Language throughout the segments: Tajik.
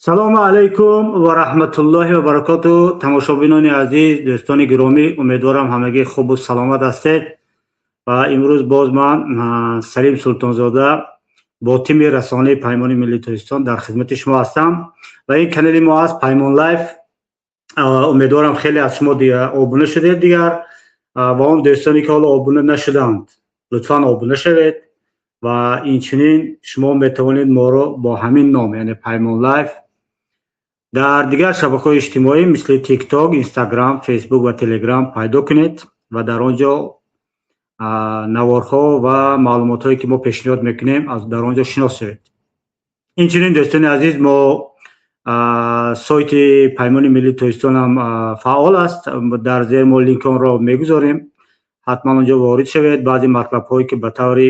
Салому алайкум ва раҳматуллоҳи ва баракоту. Тамошобинони азиз, дӯстони гиромӣ, умедворам, ҳамагӣ хубу саломат ҳастед. Ва имрӯз боз ман, Салим Султонзода, бо тими расонаи Паймони Миллии Тоҷикистон дар хидмати шумо ҳастам ва ин канали мо аст, Паймон Лайф. Умедворам, хеле аз шумо обуна шудед дигар ва он дӯстоне, ки ҳоло обуна нашуданд, лутфан обуна шавед. Ва инчунин шумо метавонед моро бо ҳамин ном, яъне Паймон Лайф, дар дигар шабакаҳои иҷтимоӣ, мисли Тикток, Инстаграм, Фейсбук ва Телеграм пайдо кунед ва дар он ҷо наворҳо ва маълумотҳое, ки мо пешниҳод мекунем, дар он ҷо шинос шавед. Инчунин, дӯстони азиз, мо сайти Паймони Миллии Тоҷикистон ҳам фаъол аст. Дар зер мо линки онро мегузорем, ҳатман онҷо ворид шавед. Баъзе матлабҳое, ки ба таври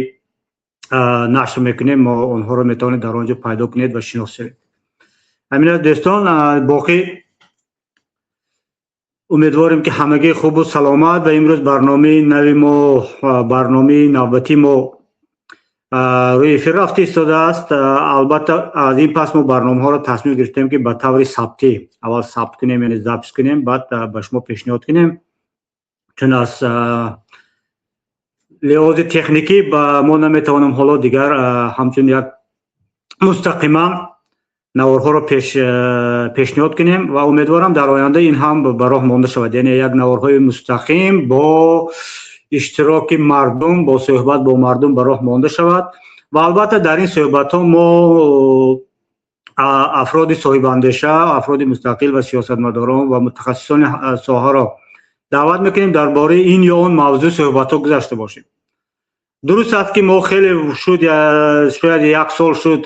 нашр мекунем, мо онҳоро метавонед дар он ҷо пайдо кунед ва шинос шавед. Ҳамин аст, дӯстон. Боқӣ умедворем, ки ҳамагӣ хубу саломат. Ва имрӯз барномаи нави мо, барномаи навбатии мо рӯи эфир рафта истодааст. Албатта, аз ин пас мо барномаҳоро тасмим гирифтем, ки ба таври сабтӣ аввал сабт кунем, яъне запись кунем, баъд ба шумо пешниҳод кунем, чун аз лиҳози техникӣ ба мо наметавонем ҳоло дигар ҳамчун як мустақиман наворҳоро пешниҳод кунем. Ва умедворам, дар оянда ин ҳам ба роҳ монда шавад, яъне як наворҳои мустақим бо иштироки мардум, бо суҳбат бо мардум ба роҳ монда шавад. Ва албатта, дар ин суҳбатҳо мо афроди соҳибандеша, афроди мустақил ва сиёсатмадорон ва мутахассисони соҳаро даъват мекунем, дар бораи ин ё он мавзӯъ суҳбатҳо гузашта бошем. Дуруст аст, ки мо хеле шуд, шояд як сол шуд,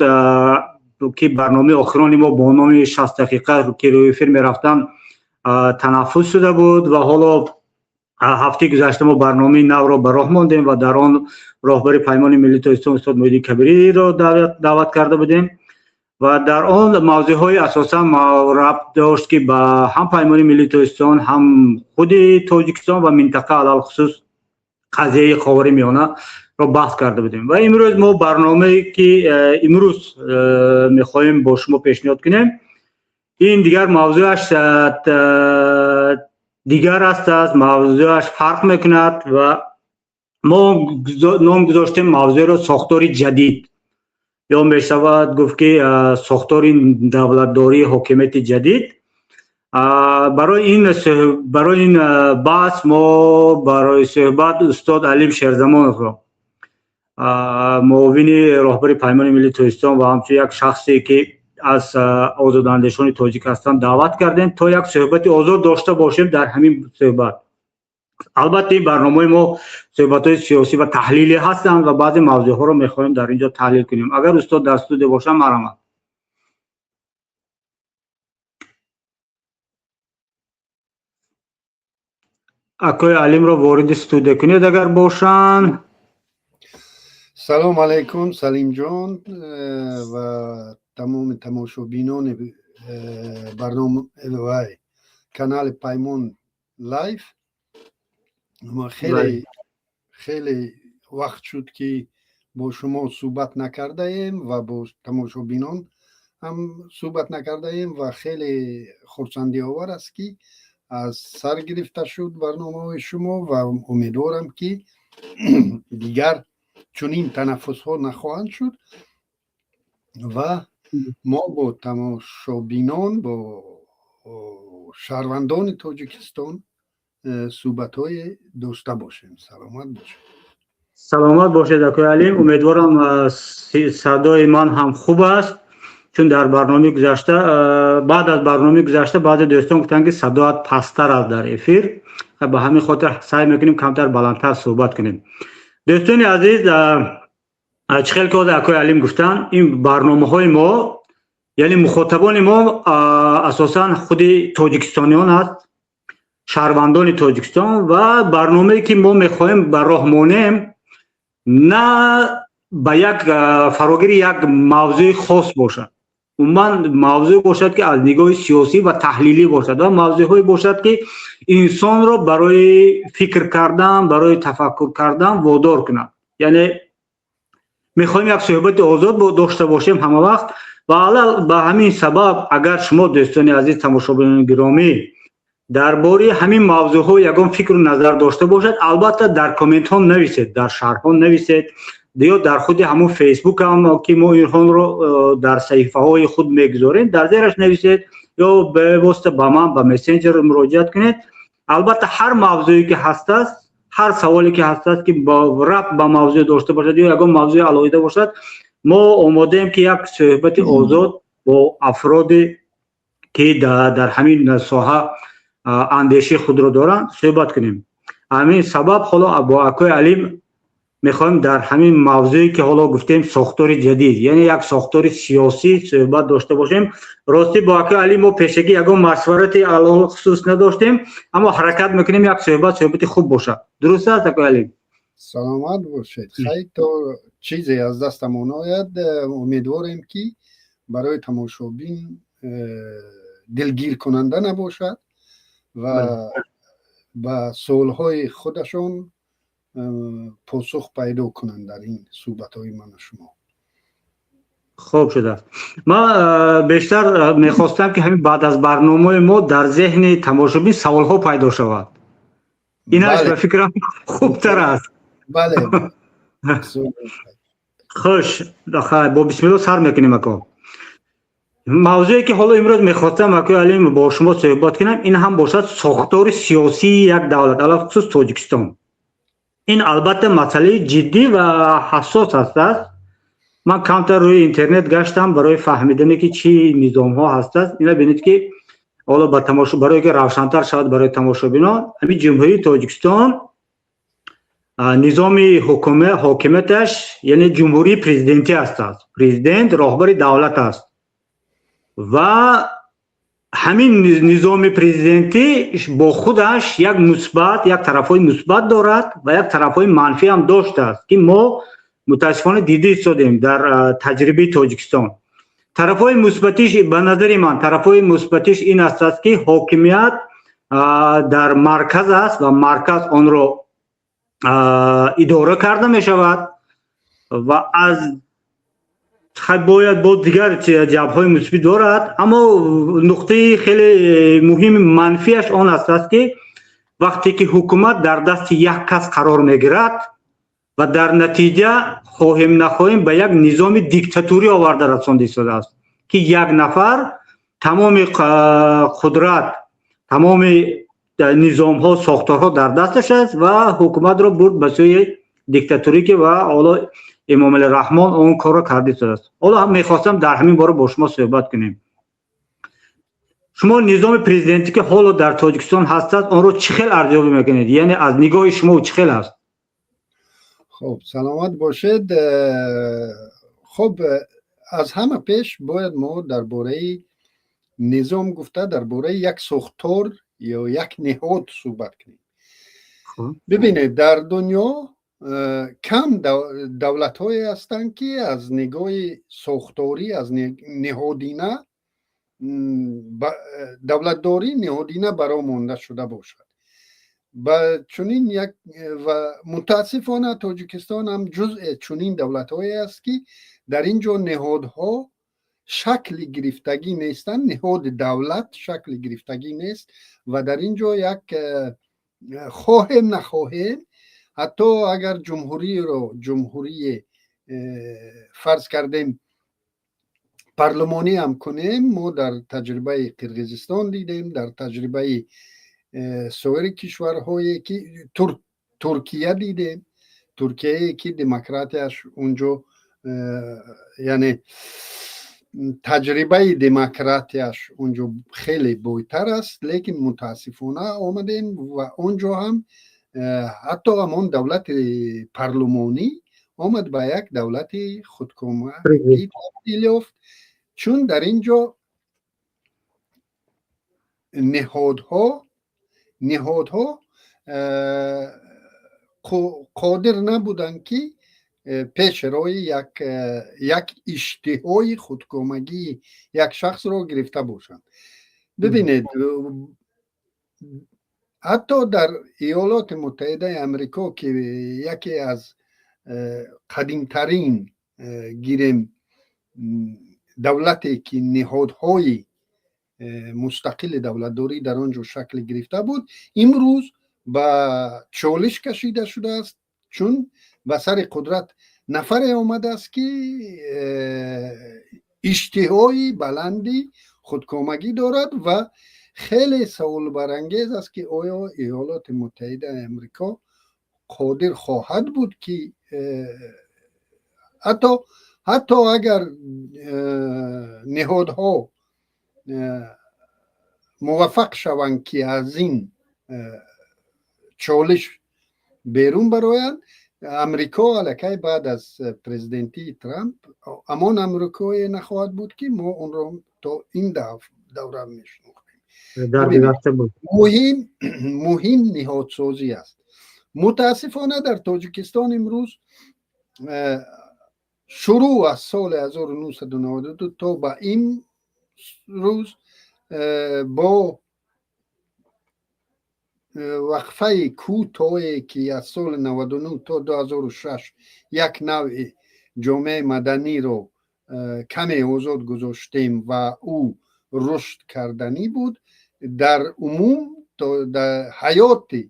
ки барномаи охирони мо бо номи 60 дақиқа, ки рӯи эфир мерафтанд, танаффус шуда буд. Ва ҳоло ҳафтаи гузашта мо барномаи навро ба роҳ мондем ва дар он роҳбари Паймони Миллии Тоҷикистон устод Муҳиддин Кабириро даъват карда будем. Ва дар он мавзӯъҳои асосан рабт дошт, ки ба ҳам Паймони Миллии Тоҷикистон, ҳам худи Тоҷикистон ва минтақа, алалхусус қазияи Ховари Миёна ро баҳс карда будем. Ва имрӯз мо барномае, ки имрӯз мехоҳем бо шумо пешниҳод кунем, ин дигар мавзӯаш дигар аст, мавзӯаш фарқ мекунад. Ва мо ном гузоштем мавзӯъро «Сохтори ҷадид», ё мешавад гуфт, ки сохтори давлатдории ҳокимияти ҷадид. Барои ин баҳс мо барои суҳбат устод Алим Шерзамоновро, муовини роҳбари Паймони Миллии Тоҷикистон ва ҳамчун як шахсе, ки аз озодандешони тоҷик ҳастанд, даъват кардем, то як суҳбати озод дошта бошем. Дар ҳамин суҳбат, албатта, ин барномаи мо суҳбатҳои сиёсӣ ва таҳлилӣ ҳастанд ва баъзе мавзӯъҳоро мехоҳем дар ин ҷо таҳлил кунем. Агар устод дар студия бошанд, марҳамат. Акои Алимро вориди студия кунед, агар бошанд. Салом алайкум, Салимҷон, ва тамоми тамошобинони барнома вай канали Паймон Лайф. Хеле хеле вақт шуд, ки бо шумо суҳбат накардаем ва бо тамошобинон ҳам суҳбат накардаем. Ва хеле хурсандиовар аст, ки аз сар гирифта шуд барномаҳои шумо. Ва умедворам, ки дигар чунин танаффусҳо нахоҳанд шуд ва мо бо тамошобинон, бо шаҳрвандони Тоҷикистон суҳбатҳое дошта бошем. Саломат бошед. Саломат бошед, акои Алим. Умедворам, садои ман ҳам хуб аст, чун дар барномаи гузашта, баъд аз барномаи гузашта баъзе дӯстон гуфтанд, ки садоат пасттар аст дар эфир. Ба ҳамин хотир саъй мекунем камтар баландтар суҳбат кунем. Дӯстони азиз, чӣ хел ки ҳозир акои Алим гуфтанд, ин барномаҳои мо, яъне мухотабони мо асосан худи тоҷикистониён аст, шаҳрвандони Тоҷикистон. Ва барномае, ки мо мехоҳем ба роҳ монем, на ба як фарогири як мавзӯи хос бошад, умуман мавзӯе бошад, ки аз нигоҳи сиёсӣ ва таҳлилӣ бошад ва мавзӯъҳое бошад, ки инсонро барои фикр кардан, барои тафаккур кардан водор кунад. Яъне мехоҳем як суҳбати озод дошта бошем ҳама вақт. Ва ба ҳамин сабаб, агар шумо, дӯстони азиз, тамошобинони гиромӣ, дар бораи ҳамин мавзӯъҳо ягон фикру назар дошта бошад, албатта дар комментҳо нависед, дар шарҳҳо нависед ё дар худи ҳамун Фейсбук ҳам, ки мо инҳонро дар саҳифаҳои худ мегузорем, дар зераш нависед ё бевосита ба ман ба мессенҷер муроҷиат кунед. Албатта, ҳар мавзӯе ки ҳастааст, ҳар саволе ки ҳастааст, ки рабт ба мавзӯъ дошта бошад ё ягон мавзӯи алоҳида бошад, мо омодаем, ки як суҳбати озод бо афроде, ки дар ҳамин соҳа андешаи худро доранд, суҳбат кунем. Ҳамин сабаб ҳоло бо акои Алим мехоҳем дар ҳамин мавзӯе, ки ҳоло гуфтем, сохтори ҷадид, яъне як сохтори сиёсӣ, суҳбат дошта бошем. Ростӣ, бо акои Алим мо пешакӣ ягон машварати алалхусус надоштем, аммо ҳаракат мекунем, як суҳбат суҳбати хуб бошад. Дуруст аст, акои Алим? Саломат бошед. Хай, то чизе аз дастамон ояд, умедворем, ки барои тамошобин дилгиркунанда набошад ва ба суолҳои худашон посух пайдо кунанд дар ин суҳбатҳои ману шумо. Хуб шудааст. Ман бештар мехостам, ки ҳамин баъд аз барномаи мо дар зеҳни тамошобин саволҳо пайдо шавад. Инаш, ба фикрам, хубтар аст. Бале. Хуш, бо бисмилло сар мекунем, ако. Мавзӯе, ки ҳоло имрӯз мехостам, акои Алим, бо шумо суҳбат кунам, ин ҳам бошад сохтори сиёсии як давлат, алалхусус Тоҷикистон. Ин албатта масъалаи ҷиддӣ ва ҳассос ҳастааст. Ман камтар рӯи интернет гаштам барои фаҳмидане, ки чӣ низомҳо ҳастааст. Ина бинед, ки ҳоло ба тамошо, барое ки равшантар шавад барои тамошобинон, ҳамин Ҷумҳурии Тоҷикистон низоми ҳокимияташ, яъне ҷумҳурии президентӣ ҳастааст. Президент роҳбари давлат аст ва ҳамин низоми президентӣ бо худаш як мусбат, як тарафҳои мусбат дорад ва як тарафҳои манфӣ ҳам доштааст, ки мо мутаассифона дида истодем дар таҷрибаи Тоҷикистон. Тарафҳои мусбатиш, ба назари ман, тарафҳои мусбатиш ин астааст, ки ҳокимият дар марказ аст ва марказ онро идора карда мешавад ва аз бояд бо дигар ҷабҳаҳои мусбӣ дорад, аммо нуқтаи хеле муҳими манфиаш он астааст, ки вақте ки ҳукумат дар дасти як кас қарор мегирад ва дар натиҷа, хоҳем нахоҳем, ба як низоми диктатурӣ оварда расонда истодааст, ки як нафар тамоми қудрат, тамоми низомҳо, сохторҳо дар дасташ аст ва ҳукуматро бурд ба сӯи диктатурӣ, ки ва ҳоло Эмомалӣ Раҳмон он корро карда истодааст. Ҳоло мехостам дар ҳамин бора бо шумо суҳбат кунем. Шумо низоми президентӣ, ки ҳоло дар Тоҷикистон ҳастад, онро чӣ хел арзёбӣ мекунед? Яъне аз нигоҳи шумо чӣ хел аст? Хуб, саломат бошед. Хуб, аз ҳама пеш бояд мо дар бораи низом гуфта, дар бораи як сохтор ё як ниҳод суҳбат кунем. Бибинед, дар дунё кам давлатҳое ҳастанд, ки аз нигоҳи сохторӣ, аз ниҳодина, давлатдорӣ ниҳодина баро монда шуда бошад. Ба чунин як ва мутаассифона Тоҷикистон ҳам ҷузъе чунин давлатҳое аст, ки дар ин ҷо ниҳодҳо шакли гирифтагӣ нестанд, ниҳоди давлат шакли гирифтагӣ нест ва дар ин ҷо як хоҳем нахоҳем, ҳатто агар ҷумҳуриро ҷумҳурие фарз кардем, парлумонӣ ҳам кунем, мо дар таҷрибаи Қирғизистон дидем, дар таҷрибаи соири кишварҳое ки Туркия дидем, Туркияе ки демократияш унҷо, яъне таҷрибаи демократияш унҷо хеле бойтар аст, лекин мутаассифона омадем ва он ҷо ҳам ҳатто ҳамон давлати парлумонӣ омад ба як давлати худкомагӣ табдил ёфт, чун дар ин ҷо ниҳодҳо қодир набуданд, ки пеши роҳи як иштиҳои худкомагии як шахсро гирифта бошанд. Бибинед, ҳатто дар Иёлоти Муттаҳидаи Амрико, ки яке аз қадимтарин, гирем, Давлате ки ниҳодҳои мустақили давлатдорӣ дар он ҷо шакл гирифта буд, имрӯз ба чолиш кашида шудааст, чун ба сари қудрат нафаре омадааст, ки иштиҳои баланди худкомагӣ дорад. Ва хеле саволбарангез аст, ки оё Иёлоти Муттаҳидаи Амрико қодир хоҳад буд, ки ҳатто агар ниҳодҳо муваффақ шаванд, ки аз ин чолиш берун бароянд, Амрико аллакай баъд аз президентии Трамп ҳамон Амрикое нахоҳад буд, ки мо онро то ин давра мешинохтем. Муҳим ниҳодсозӣ аст. Мутаассифона, дар Тоҷикистон имрӯз шурӯъ аз соли 1992 то ба ин рӯз, бо вақфаи кӯтоҳе, ки аз соли 99 то 2006 як навъи ҷомеаи маданиро каме озод гузоштем ва ӯ рушд карданӣ буд, дар умум дар ҳаёти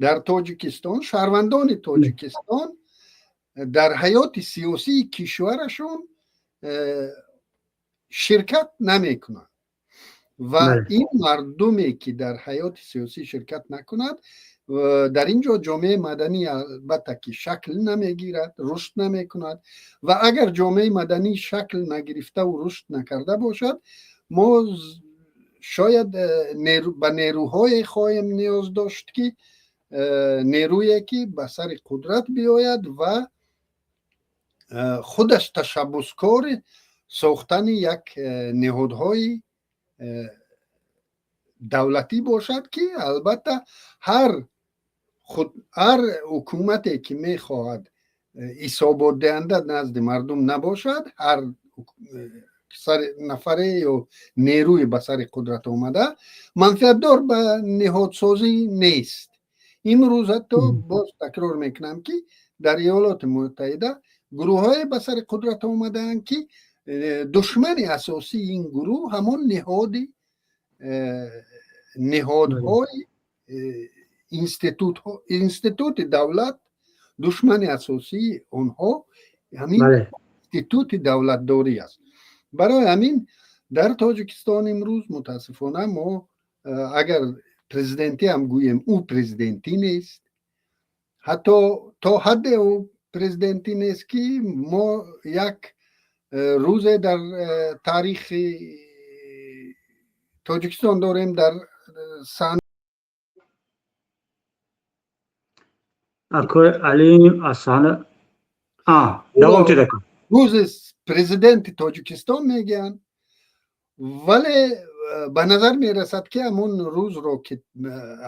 дар Тоҷикистон шаҳрвандони Тоҷикистон дар ҳаёти сиёсии кишварашон ширкат намекунанд. Ва ин мардуме, ки дар ҳаёти сиёсӣ ширкат накунад, дар ин ҷо ҷомеаи маданӣ албатта ки шакл намегирад, рушд намекунад. Ва агар ҷомеаи маданӣ шакл нагирифтаву рушд накарда бошад, мо шояд ба нерӯҳое хоҳем ниёз дошт, ки нерӯе ки ба сари қудрат биёяд ва худаш ташаббускори сохтани як ниҳодҳои давлатӣ бошад, ки албатта ҳар ҳукумате, ки мехоҳад ҳисоботдиҳанда назди мардум набошад, ҳар нафаре ё нерӯи ба сари қудрат омада манфиатдор ба ниҳодсозӣ нест. Имрӯз ҳатто, боз такрор мекунам, ки дар Иёлоти Муттаҳида гурӯҳҳое ба сари қудрат омадаанд, ки душмани асосии ин гурӯҳ ҳамон ниҳодҳои институти давлат, душмани асосии онҳо ҳамин институти давлатдорӣ аст. Барои ҳамин дар Тоҷикистон имрӯз мутаассифона мо агар президентӣ ҳам гӯем, ӯ президентӣ нест. Ҳатто то ҳадде ӯ президентӣ нест, ки мо як рӯзе дар таърихи Тоҷикистон дорем дар саҳна. Акои Алим, аз саҳна давом тед. Рӯзи президенти Тоҷикистон мегӯянд, вале ба назар мерасад, ки ҳамон рӯзро, ки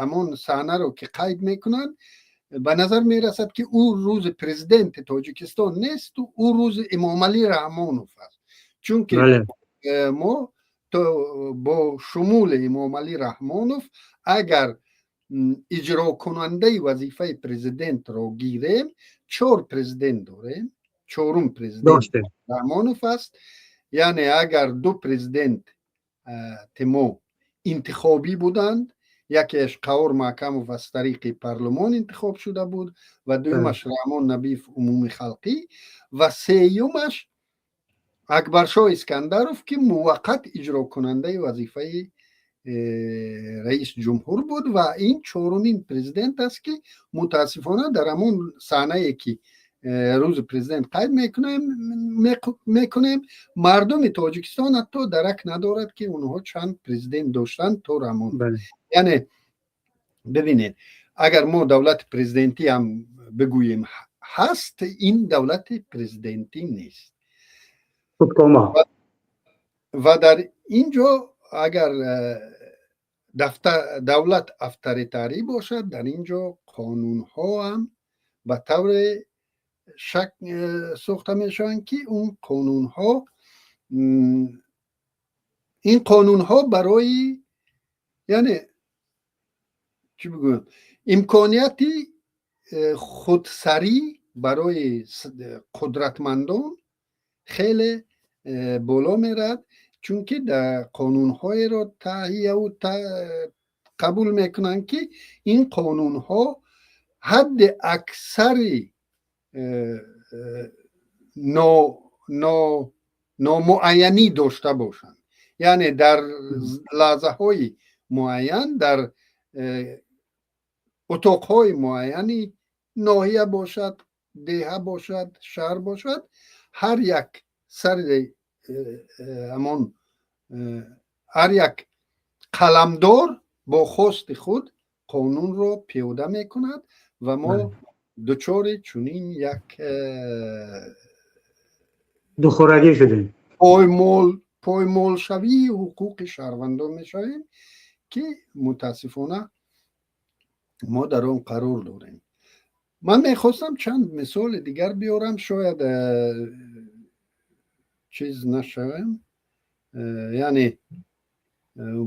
ҳамон саҳнаро ки қайд мекунанд, ба назар мерасад, ки ӯ рӯзи президенти Тоҷикистон нест, ӯ рӯзи Эмомалӣ Раҳмонов аст, чунки мо бо шумули Эмомалӣ Раҳмонов агар иҷрокунандаи вазифаи президентро гирем, чор президент дорем, чорум президент Раҳмонов аст. Яъне агар ду президент мо интихобӣ буданд, якеаш Қаҳор Маҳкамов аз тариқи парлумон интихоб шуда буд ва дуюмаш Раҳмон Набиев умумихалқӣ ва сеюмаш Акбаршоҳ Искандаров, ки муваққат иҷрокунандаи вазифаи раис ҷумҳур буд, ва ин чорумин президент аст, ки мутаассифона дар ҳамон саҳнае, ки рӯзи президент қайд мекунем, мардуми Тоҷикистон ҳатто дарак надорад, ки онҳо чанд президент доштанд то Раҳмон. Яъне бибинед, агар мо давлати президентӣ ҳам бигӯем ҳаст, ин давлати президентӣ нест. Ва дар ин ҷо агар давлат авторитарӣ бошад, дар ин ҷо қонунҳо ҳам ба тавре шак сохта мешаванд, ки он қонунҳо, ин қонунҳо барои, яъне чӣ бигӯям, имконияти худсарӣ барои қудратмандон хеле боло меравад, чунки қонунҳоеро таҳияву қабул мекунанд, ки ин қонунҳо ҳадди аксари номуайянӣ дошта бошанд, яъне дар лаҳзаҳои муайян, дар утоқҳои муайяни ноҳия бошад, деҳа бошад, шаҳр бошад, ҳар як сари ҳамон ҳар як қаламдор бо хости худ қонунро пиёда мекунад ва мо дучори чунин як духӯрагӣ шудем. Поймолшавии ҳуқуқи шаҳрвандон мешавем, ки мутаассифона мо дар он қарор дорем. Ман мехостам чанд мисоли дигар биёрам, шояд чиз нашавем, яъне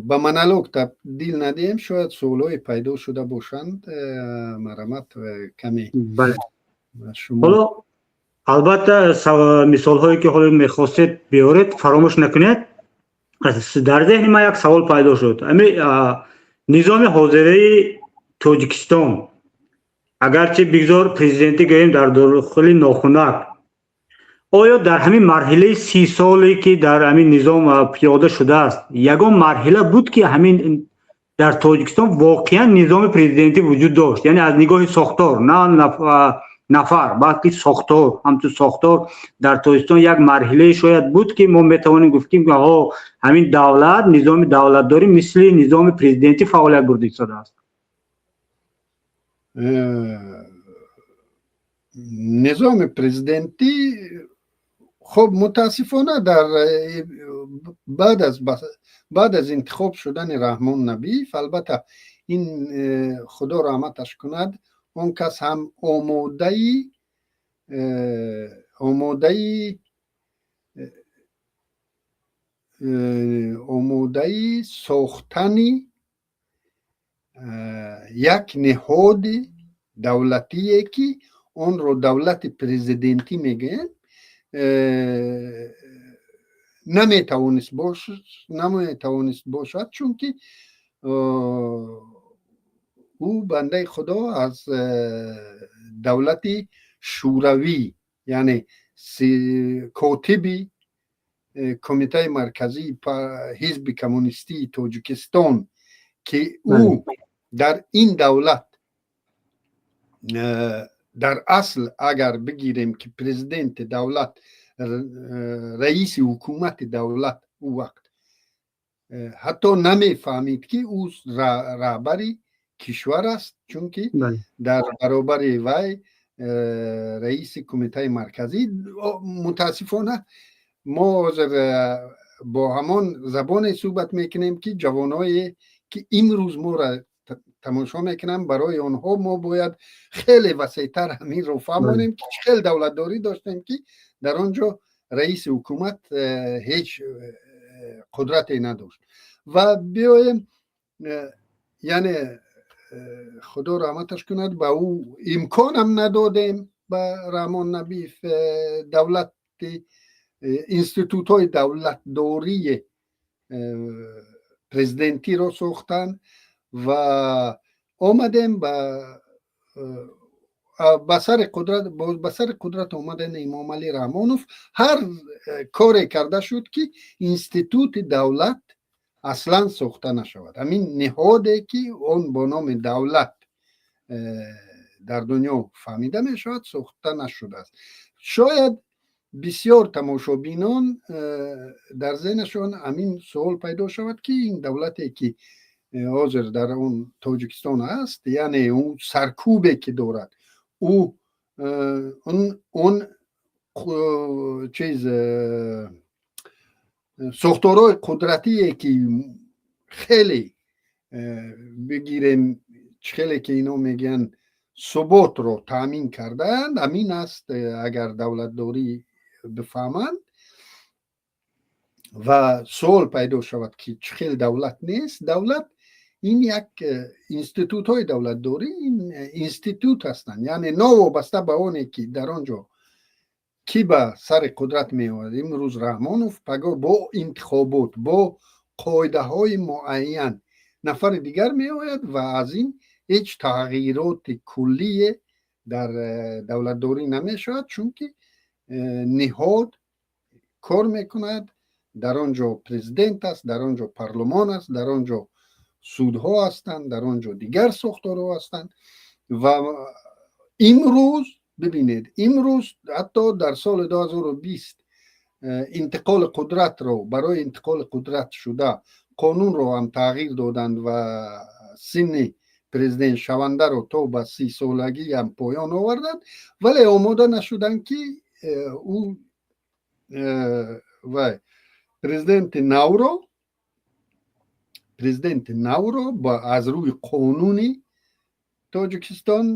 ба монолог табдил надиҳем, шояд суолҳое пайдо шуда бошанд. Марҳамат, каме. Ҳоло, албатта, мисолҳое, ки ҳоло мехостед биёред, фаромӯш накунед. Дар зеҳни ман як савол пайдо шуд. Ами низоми ҳозираи Тоҷикистон, агарчи бигзор президентӣ гӯем, дар дохили нохунак, оё дар ҳамин марҳилаи 30 соле, ки дар ҳамин низом пиёда шудааст, ягон марҳила буд, ки ҳамин дар Тоҷикистон воқеан низоми президентӣ вуҷуд дошт? Яъне аз нигоҳи сохтор, на нафар, балки сохтор, ҳамчун сохтор дар Тоҷикистон як марҳилае шояд буд, ки мо метавонем гуфт, ки ҳо, ҳамин давлат, низоми давлатдорӣ мисли низоми президентӣ фаъолият бурда истодааст? Низоми президентӣ, хуб, мутаассифона, дар баъд аз интихоб шудани Раҳмон Набиев, албатта, ин Худо раҳматаш кунад, он кас ҳам омодаи сохтани як ниҳоди давлатие, ки онро давлати президентӣ мегӯянд, наметавонист бошад, чунки ӯ, бандаи Худо, аз давлати Шӯравӣ, яъне котиби Кумитаи Марказии Ҳизби Коммунистии Тоҷикистон, ки ӯ дар ин давлат дар асл, агар бигирем, ки президенти давлат, раиси ҳукумати давлат, ӯ вақт ҳатто намефаҳмид, ки ӯ раҳбари кишвар аст, чунки дар баробари вай раиси Кумитаи Марказӣ. Мутаассифона, мо ҳозир бо ҳамон забоне суҳбат мекунем, ки ҷавоное, ки имрӯз моро тамошо мекунанд, барои онҳо мо бояд хеле васеътар ҳаминро фаҳмонем, ки чӣ хел давлатдорӣ доштем, ки дар он ҷо раиси ҳукумат ҳеҷ қудрате надошт. Ва биёем, яъне Худо раҳматаш кунад, ба ӯ имконам надодем, ба Раҳмон Набиев, давлати институтҳои давлатдории президентиро сохтан ва омадем ба сари қудрат омадани Эмомалӣ Раҳмонов. Ҳар коре карда шуд, ки институти давлат аслан сохта нашавад. Ҳамин ниҳоде, ки он бо номи давлат дар дунё фаҳмида мешавад, сохта нашудааст. Шояд бисёр тамошобинон дар зеҳнашон ҳамин суол пайдо шавад, ки ин давлате, ки ҳозир дар он Тоҷикистон аст, яъне ӯ саркӯбе, ки дорад, ӯ он чиз, сохторҳои қудратие, ки хеле, бигирем, хеле, ки ино мегӯянд, суботро таъмин кардаанд, ҳамин аст. Агар давлатдорӣ бифаҳманд ва суол пайдо шавад, ки чӣ хел давлат нест, давлат ин як институтҳои давлатдорӣ, ин институт ҳастанд, яъне новобаста ба оне, ки дар он ҷо Ки ба сари қудрат меояд, имрӯз Раҳмонов, пагоҳ бо интихобот, бо қоидаҳои муайян нафари дигар меояд ва аз ин ҳеҷ тағйироти куллие дар давлатдорӣ намешавад, чунки ниҳод кор мекунад. Дар он ҷо президент аст, дар он ҷо парлумон аст, дар он ҷо судҳо ҳастанд, дар он ҷо дигар сохторҳо ҳастанд. Ва имрӯз бибинед, имрӯз ҳатто дар соли 2020 интиқоли қудратро, барои интиқоли қудрат шуда қонунро ҳам тағйир доданд ва синни президентшавандаро то ба 30 солагӣ ҳам поён оварданд, вале омода нашуданд, ки ӯ вай президенти навро аз рӯи қонуни Тоҷикистон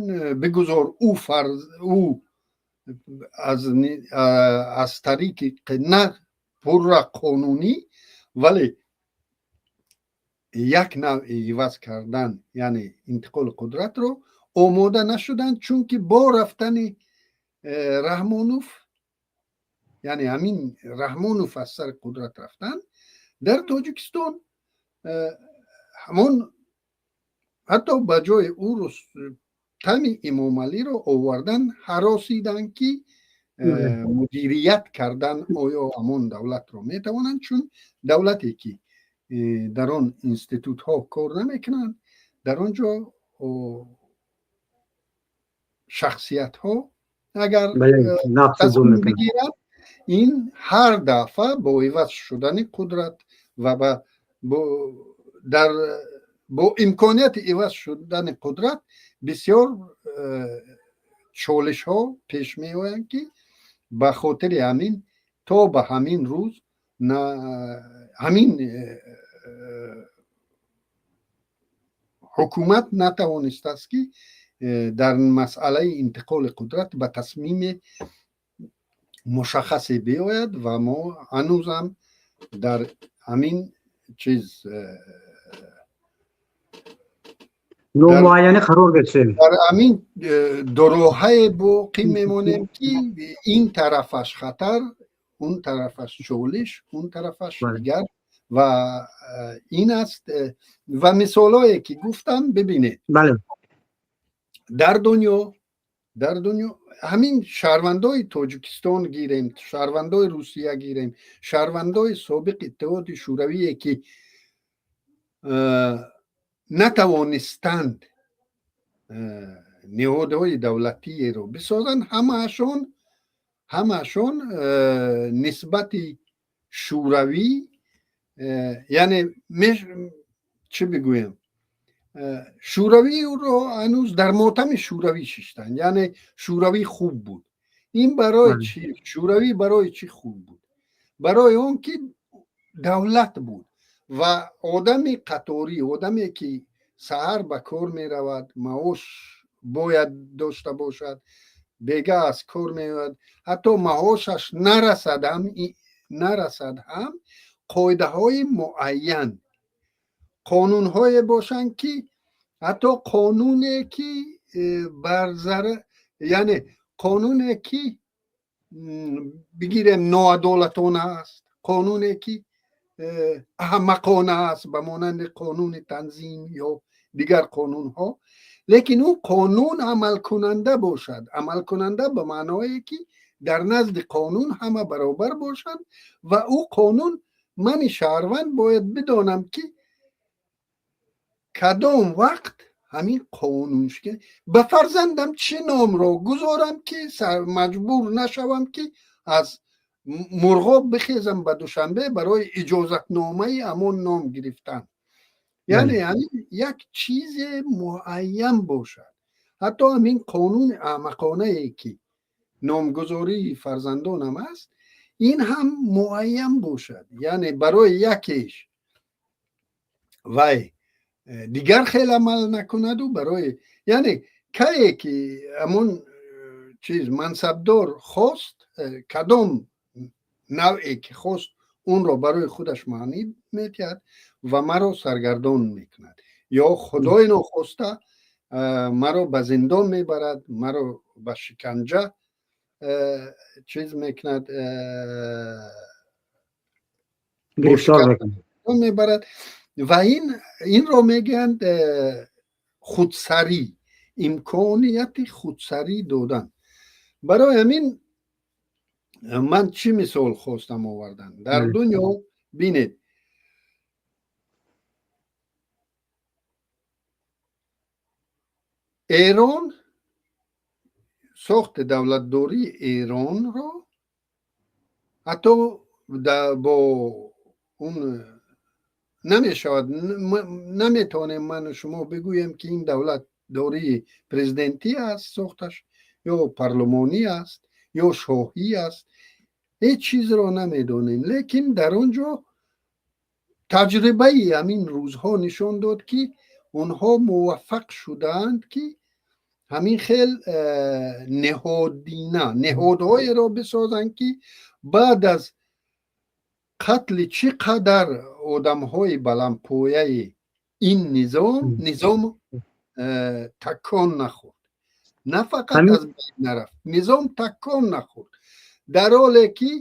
бигузор ӯ фарз ӯ аз тариқи на пурра қонунӣ, вале як навъи иваз кардан, яъне интиқоли қудратро омода нашуданд, чунки бо рафтани Раҳмонов, яъне ҳамин Раҳмонов аз сари қудрат рафтан, дар Тоҷикистон ҳамон ҳатто ба ҷои ӯ Рустами Эмомалиро овардан, ҳаросиданд, ки мудирият кардан оё ҳамон давлатро метавонанд, чун давлате ки дар он институтҳо кор намекунанд, дар он ҷо шахсиятҳо агар тасмим бигиранд, ин ҳар дафъа бо иваз шудани қудрат ва дар бо имконияти иваз шудани қудрат бисёр чолишҳо пеш меоянд, ки ба хотири ҳамин то ба ҳамин рӯз ҳамин ҳукумат натавонистааст, ки дар масъалаи интиқоли қудрат ба тасмими мушаххасе биёяд ва мо ҳанӯзам дар ҳамин чиз номуайянӣ қарор гирифтем. Дар ҳамин дуроҳае боқӣ мемонем, ки ин тарафаш хатар, он тарафаш чолиш, он тарафаш дигар. Ва ин аст ва мисолҳое ки гуфтам, бибинед, дар дунё ҳамин шаҳрвандои Тоҷикистон гирем, шаҳрвандои Русия гирем, шаҳрвандои собиқ Иттиҳоди Шӯравие, ки натавонистанд ниҳодҳои давлатиеро бисозанд, ҳамаашон нисбати Шӯравӣ, яъне чӣ бигӯям, Шӯравиро ҳанӯз дар мотами Шӯравӣ шиштанд, яъне Шӯравӣ хуб буд. Ин барои чӣ? Шӯравӣ барои чӣ хуб буд? Барои он ки давлат буд ва одами қаторӣ, одаме ки саҳар ба кор меравад, маош бояд дошта бошад, бега аз кор меояд, ҳатто маошаш нарасад ҳам, қоидаҳои муайян, қонунҳое бошанд, ки ҳатто қонуне ки бар зарар, яъне қонуне ки бигирем ноадолатона аст, қонуне ки аҳмақона аст, ба монанди қонуни танзим ё дигар қонунҳо, лекин ӯ қонун амалкунанда бошад. Амалкунанда ба маъное ки дар назди қонун ҳама баробар бошанд ва ӯ қонун мани шаҳрванд бояд бидонам, ки кадом вақт ҳамин қонун, ба фарзандам чӣ номро гузорам, ки маҷбур нашавам, ки аз Мурғоб бихезам ба Душанбе барои иҷозатномаи ҳамон ном гирифтан. Яъне ҳамин як чизе муайян бошад. Ҳатто ҳамин қонуни аҳмақонае ки номгузории фарзандонам аст, ин ҳам муайян бошад, яъне барои якеш вай дигар хел амал накунаду барои, яъне кае ки ҳамон чиз мансабдор хост, кадом навъе ки хост, онро барои худаш маънӣ метиҳад ва маро саргардон мекунад ё худои нохоста маро ба зиндон мебарад, маро ба шиканҷа. Чиз мекунад, гирифтор мебарад. Ва инро мегӯянд худсарӣ, имконияти худсарӣ додан. Барои ҳамин ман чӣ мисол хостам овардан? Дар дунё бинед, Эрон, сохти давлатдории Эронро ҳатто бо он намешавад, наметавонем ману шумо бигӯем, ки ин давлатдории президентӣ аст сохташ, ё парлумонӣ аст, ё шоҳӣ аст, ҳеҷ чизро намедонем. Лекин дар он ҷо таҷрибаи ҳамин рӯзҳо нишон дод, ки онҳо муваффақ шудаанд, ки ҳамин хел ниҳодина ниҳодҳоеро бисозанд, ки баъд аз қатли чӣ қадар одамҳои баландпояи ин низом, низом такон нахӯрд. На фақат аз байн нарафт, низом такон нахӯрд, дар ҳоле ки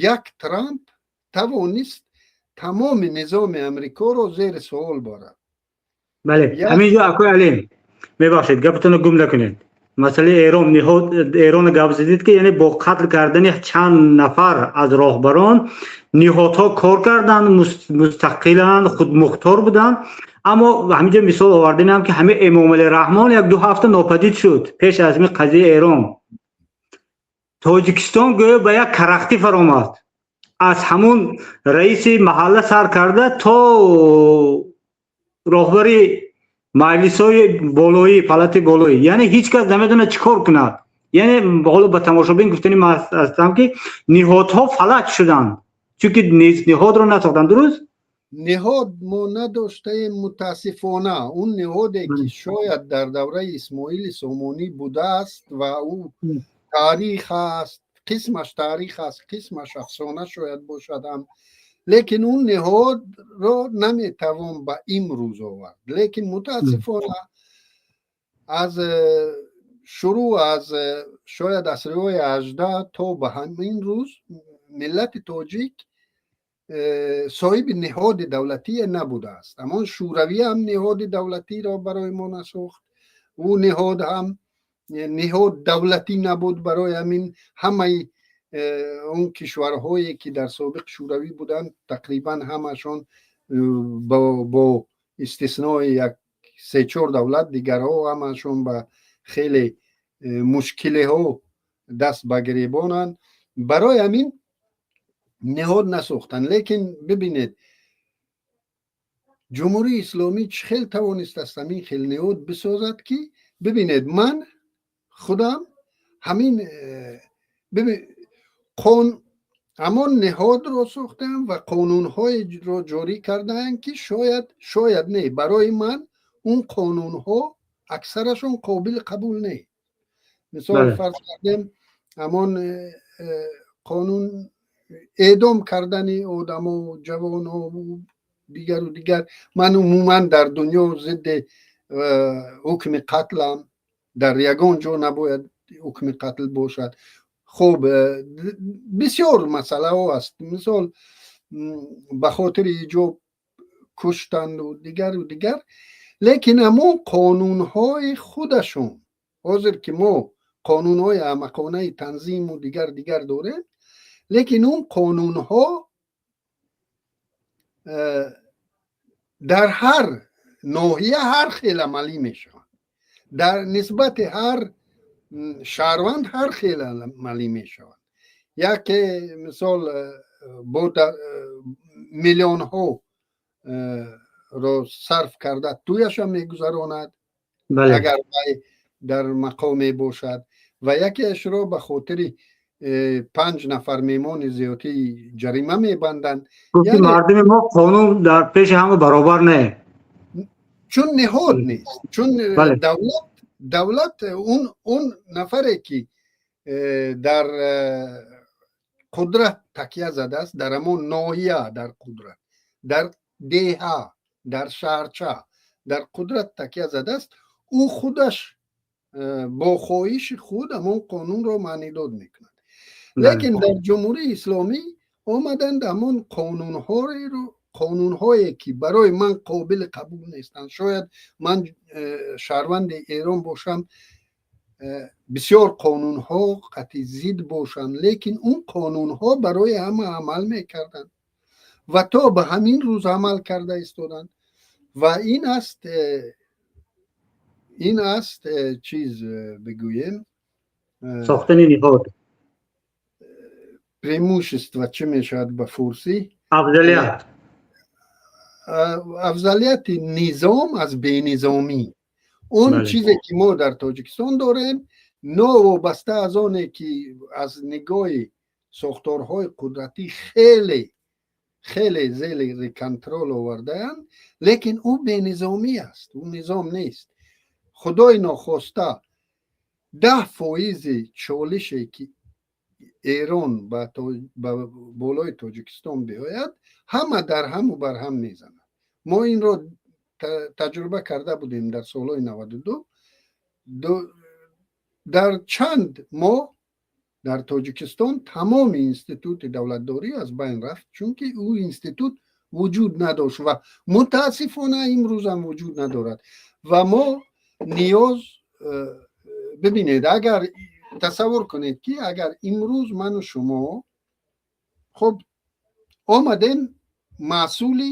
як Трамп тавонист тамоми низоми Амрикоро зери суол барад. Бале, ҳамин ҷо, акои Алим, мебахшед, гапатонро гум накунед. Масъалаи Эрон, ниҳод Эронро гап задед, ки яъне бо қатл кардани чанд нафар аз роҳбарон ниҳодҳо кор карданд, мустақиланд, худмухтор буданд. Аммо ҳаминҷо мисол овардинам, ки ҳамин Эмомалӣ Раҳмон як ду ҳафта нопадид шуд пеш аз ҳамин қазияи Эрон. Тоҷикистон гӯё ба як карахтӣ фаромад, аз ҳамун раиси маҳалла сар карда то роҳбари маҷлисҳои болоӣ, палати болоӣ. Яъне ҳеҷ кас намедонад, чӣ кор кунад. Яъне ҳоло ба тамошобин гуфтани ҳастам, ки ниҳодҳо фалаҷ шуданд, чунки ниҳодро насохтанд. Дуруст? Ниҳод мо надоштаем, мутаассифона. Он ниҳоде, ки шояд дар давраи Исмоили Сомонӣ будааст, ва ӯ таърих аст, қисмаш таърих аст, қисмаш афсона шояд бошад ҳам, лекин он ниҳодро наметавон ба имрӯз овард. Лекин мутаассифона аз шурӯъ аз шояд асриҳои 18 то ба ҳамин рӯз миллати тоҷик соҳиби ниҳоди давлатие набудааст. Ҳамон Шӯравӣ ҳам ниҳоди давлатиро барои мо насохт, ӯ ниҳод ҳам ниҳод давлатӣ набуд. Барои ҳамин ҳамаи он кишварҳое, ки дар собиқ Шӯравӣ буданд, тақрибан ҳамашон, бо истиснои як се-чор давлат, дигарҳо ҳамашон ба хеле мушкилиҳо даст ба гиребонанд. Барои ҳамин ниҳод насохтанд. Лекин бибинед, Ҷумҳурии Исломӣ чӣ хел тавонистааст ҳамин хел ниҳод бисозад, ки бибинед, ман худам ҳамин ҳамон ниҳодро сохтам ва қонунҳоеро ҷорӣ кардаанд, ки шояд не, барои ман он қонунҳо аксарашон қобили қабул не. Мисол, фарз кардем, ҳамон қонун эъдом кардани одамо, ҷавоно, дигару дигар. Ман умуман дар дунё зидди ҳукми қатлам, дар ягон ҷо набояд ҳукми қатл бошад. Хуб, бисёр масъалаҳо аст, мисол, ба хотири иҷоб куштанду дигару дигар. Лекин ҳамон қонунҳои худашон, ҳозир ки мо қонунҳои аҳмақонаи танзиму дигар дигар дорем, лекин он қонунҳо дар ҳар ноҳия ҳар хел амалӣ мешаванд, дар нисбати ҳар шаҳрванд ҳар хел амалӣ мешаванд. Яке, мисол, бо миллионҳо ро сарф карда тӯяша мегузаронад, агар вай дар мақоме бошад, ва якеашро ба хотири панҷ нафар меҳмони зиёдӣ ҷарима мебанданд. Мардуми мо қонун дар пеши ҳама баробар не. Чун ниҳод нест, чун давлат он нафаре, ки дар қудрат такя задааст, дар ҳамон ноҳия, дар қудрат, дар деҳа, дар шаҳрча дар қудрат такя задааст, ӯ худаш Бо хоҳиши худ ҳамон қонунро маънидод мекунад. Лекин дар Ҷумҳурии Исломӣ омаданд, ҳамон қонунҳоеро, қонунҳое ки барои ман қобили қабул нестанд, шояд ман шаҳрванди Эрон бошам, бисёр қонунҳо қатъи зид бошанд, лекин он қонунҳо барои ҳама амал мекарданд ва то ба ҳамин рӯз амал карда истоданд. Ва ин аст, чиз бигӯем, сохтани ниҳод. Преимущество чӣ мешавад ба форсӣ? Афзалият. Афзалияти низом аз бенизомӣ. Он чизе ки мо дар Тоҷикистон дорем, новобаста аз оне ки аз нигоҳи сохторҳои қудратӣ хеле хеле зери контрол овардаанд, лекин ӯ бенизомӣ аст, ӯ низом нест. Худои нохоста, 10 фоизи чолише ки Эрон ба болои Тоҷикистон биёяд, ҳама дар ҳаму бар ҳам мезанад. Мо инро таҷриба карда будем дар солҳои 92. Дар чанд моҳ дар Тоҷикистон тамоми институти давлатдорӣ аз байн рафт, чунки ӯ институт вуҷуд надошт ва мутаассифона имрӯзам вуҷуд надорад. Ва мо ниёз, бибинед, агар тасаввур кунед, ки агар имрӯз ману шумо хуб омадем, маҳсули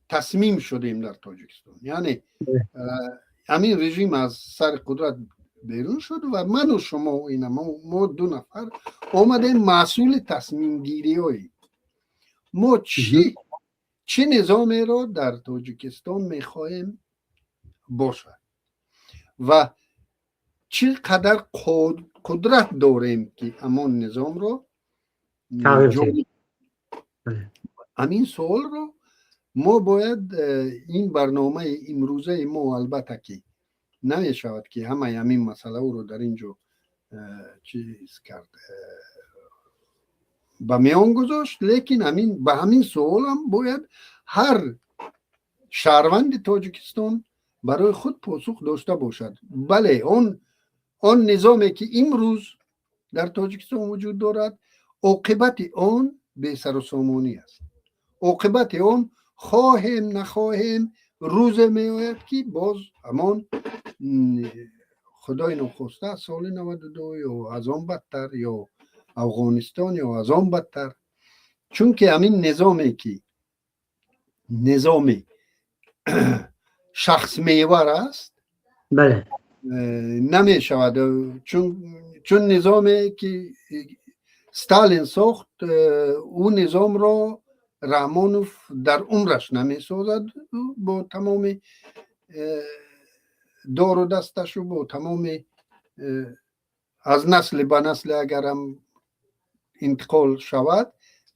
тасмим шудем дар Тоҷикистон, яъне ҳамин режим аз сари қудрат берун шуд ва ману шумо, ина мо ду нафар омадем, маҳсули тасмимгириҳои мо, чӣ низомеро дар Тоҷикистон мехоҳем бошад ва чӣ қадар қудрат дорем, ки ҳамон низомро. Ҳамин суолро мо бояд, ин барномаи имрӯзаи мо, албатта ки намешавад ки ҳамаи ҳамин масъаларо дар ин ҷо чиз кард, ба миён гузошт, лекин ҳамин ба ҳамин суолам бояд ҳар шаҳрванди Тоҷикистон барои худ посух дошта бошад. Бале, он низоме ки имрӯз дар Тоҷикистон вуҷуд дорад, оқибати он бесарусомонӣ аст. Оқибати он, хоҳем нахоҳем, рӯзе меояд, ки боз ҳамон, худои нохоста, соли 92 ё аз он бадтар, ё Афғонистон, ё аз он бадтар, чунки ҳамин низоме ки низоми шахсмевар аст, намешавад, чун низоме ки Сталин сохт, ӯ низомро Раҳмонов дар умраш намесозад бо тамоми дору дасташу бо тамоми аз насли ба насли агарам интиқол шавад.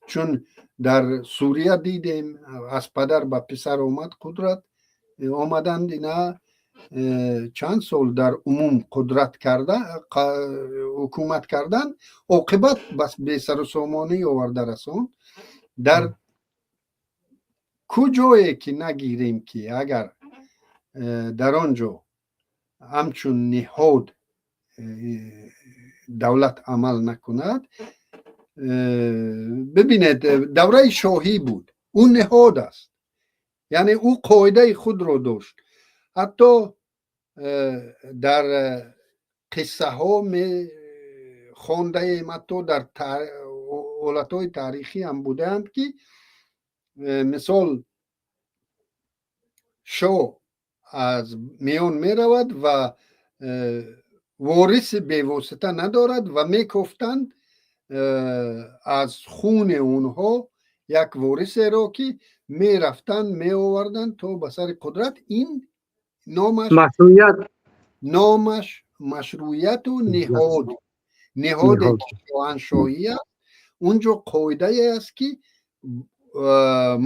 Чун дар Сурия дидем, аз падар ба писар омад қудрат, омаданд ина, чанд сол дар умум қудрат карда, ҳукумат кардан, оқибат бас бесарусомонӣ оварда расонд. Дар куҷое ки нагирем, ки агар дар он ҷо ҳамчун ниҳод давлат амал накунад, бибинед, давраи шоҳӣ буд, ӯ ниҳод аст, яъне ӯ қоидаи худро дошт. Ҳатто дар қиссаҳо хондаем, ҳатто дар ҳолатҳои таърихӣ ҳам будаанд, ки мисол шоҳ аз миён меравад ва вориси бевосита надорад ва мекофтанд аз хуни онҳо як ворисеро, ки мерафтанд, меоварданд то ба сари қудрат. Ин номаш Машруият. Номаш машруияту ниҳоде ки шоҳаншоҳӣ аст, унҷо қоидае аст, ки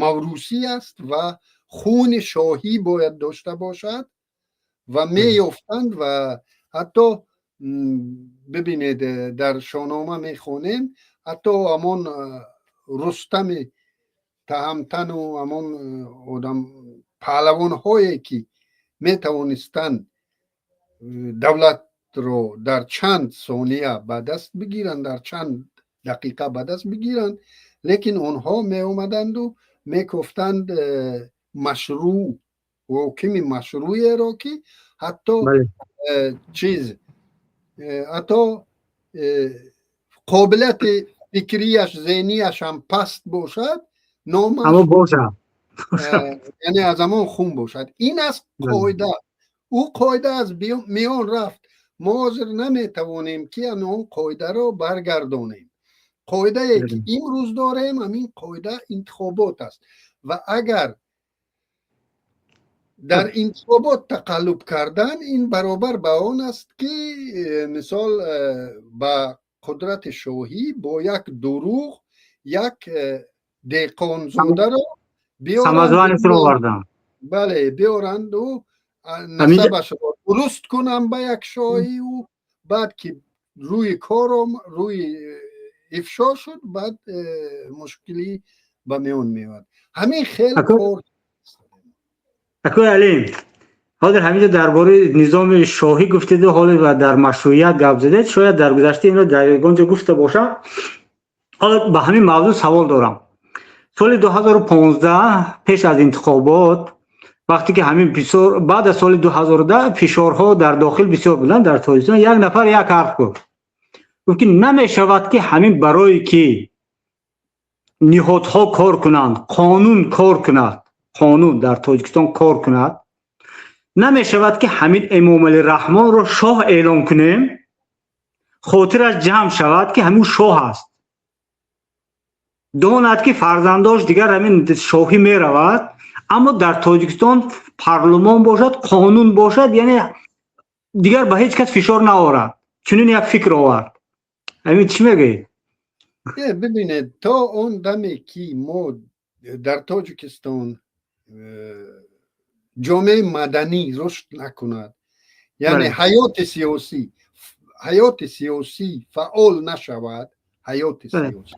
маврусӣ аст ва хуни шоҳӣ бояд дошта бошад ва меёфтанд. Ва ҳатто бибинед, дар Шоҳнома мехонем, ҳатто ҳамон Рустами Таҳамтану ҳамон одам паҳлавонҳое ки метавонистанд давлат Қудратро дар чанд сония ба даст бигиранд, дар чанд дақиқа ба даст бигиранд, лекин онҳо меомаданду мекофтанд машрӯъ, ҳокими машрӯъеро, ки ҳатто чиз, ҳатто қобилияти фикрияш, зеҳнияш ҳам паст бошад, номаш яъне аз ҳамон хун бошад. Ин аст қоида. Ӯ қоида аз миён рафт. Мо ҳозир наметавонем, ки он қоидаро баргардонем. Қоидае, ки имрӯз дорем, ҳамин қоида интихобот аст ва агар дар интихобот тақаллуб кардан, ин баробар ба он аст, ки мисол ба қудрати шоҳӣ бо як дурӯғ як деҳқонзодаро бале, биёранду насабашро дуруст кунам ба як шоҳию баъд ки рӯи кором рӯи ифшо шуд, баъд мушкилӣ ба миён меояд. Ҳамин хел кор. Акои Алим, ҳозир ҳаминҷо дар бораи низоми шоҳӣ гуфтеду ҳоле ва дар машрӯият гап задед. Шояд дар гузашта инро дар ягон ҷо гуфта бошам. Ҳоло ба ҳамин мавзӯъ савол дорам. Соли 2015, пеш аз интихобот, вақте ки ҳамин бисёр, баъд аз соли 2010 фишорҳо дар дохил бисёр буданд дар Тоҷикистон, як нафар як ҳарф гуфт, гуфт, ки намешавад, ки ҳамин барое ки ниҳодҳо кор кунанд, қонун кор кунад, қонун дар Тоҷикистон кор кунад, намешавад, ки ҳамин Эмомалӣ Раҳмонро шоҳ эълон кунем, хотираш ҷамъ шавад, ки ҳамин шоҳ аст, донад, ки фарзандош дигар ҳамин шоҳӣ меравад, аммо дар Тоҷикистон парлумон бошад, қонун бошад, яъне дигар ба ҳеҷ кас фишор наорад. Чунин як фикр овард. Ҳамин чӣ мегӯед? Бибинед, то он даме ки мо дар Тоҷикистон ҷомеаи маданӣ рушд накунад, яъне ҳаёти сиёсӣ фаъол нашавад, ҳаёти сиёсӣ,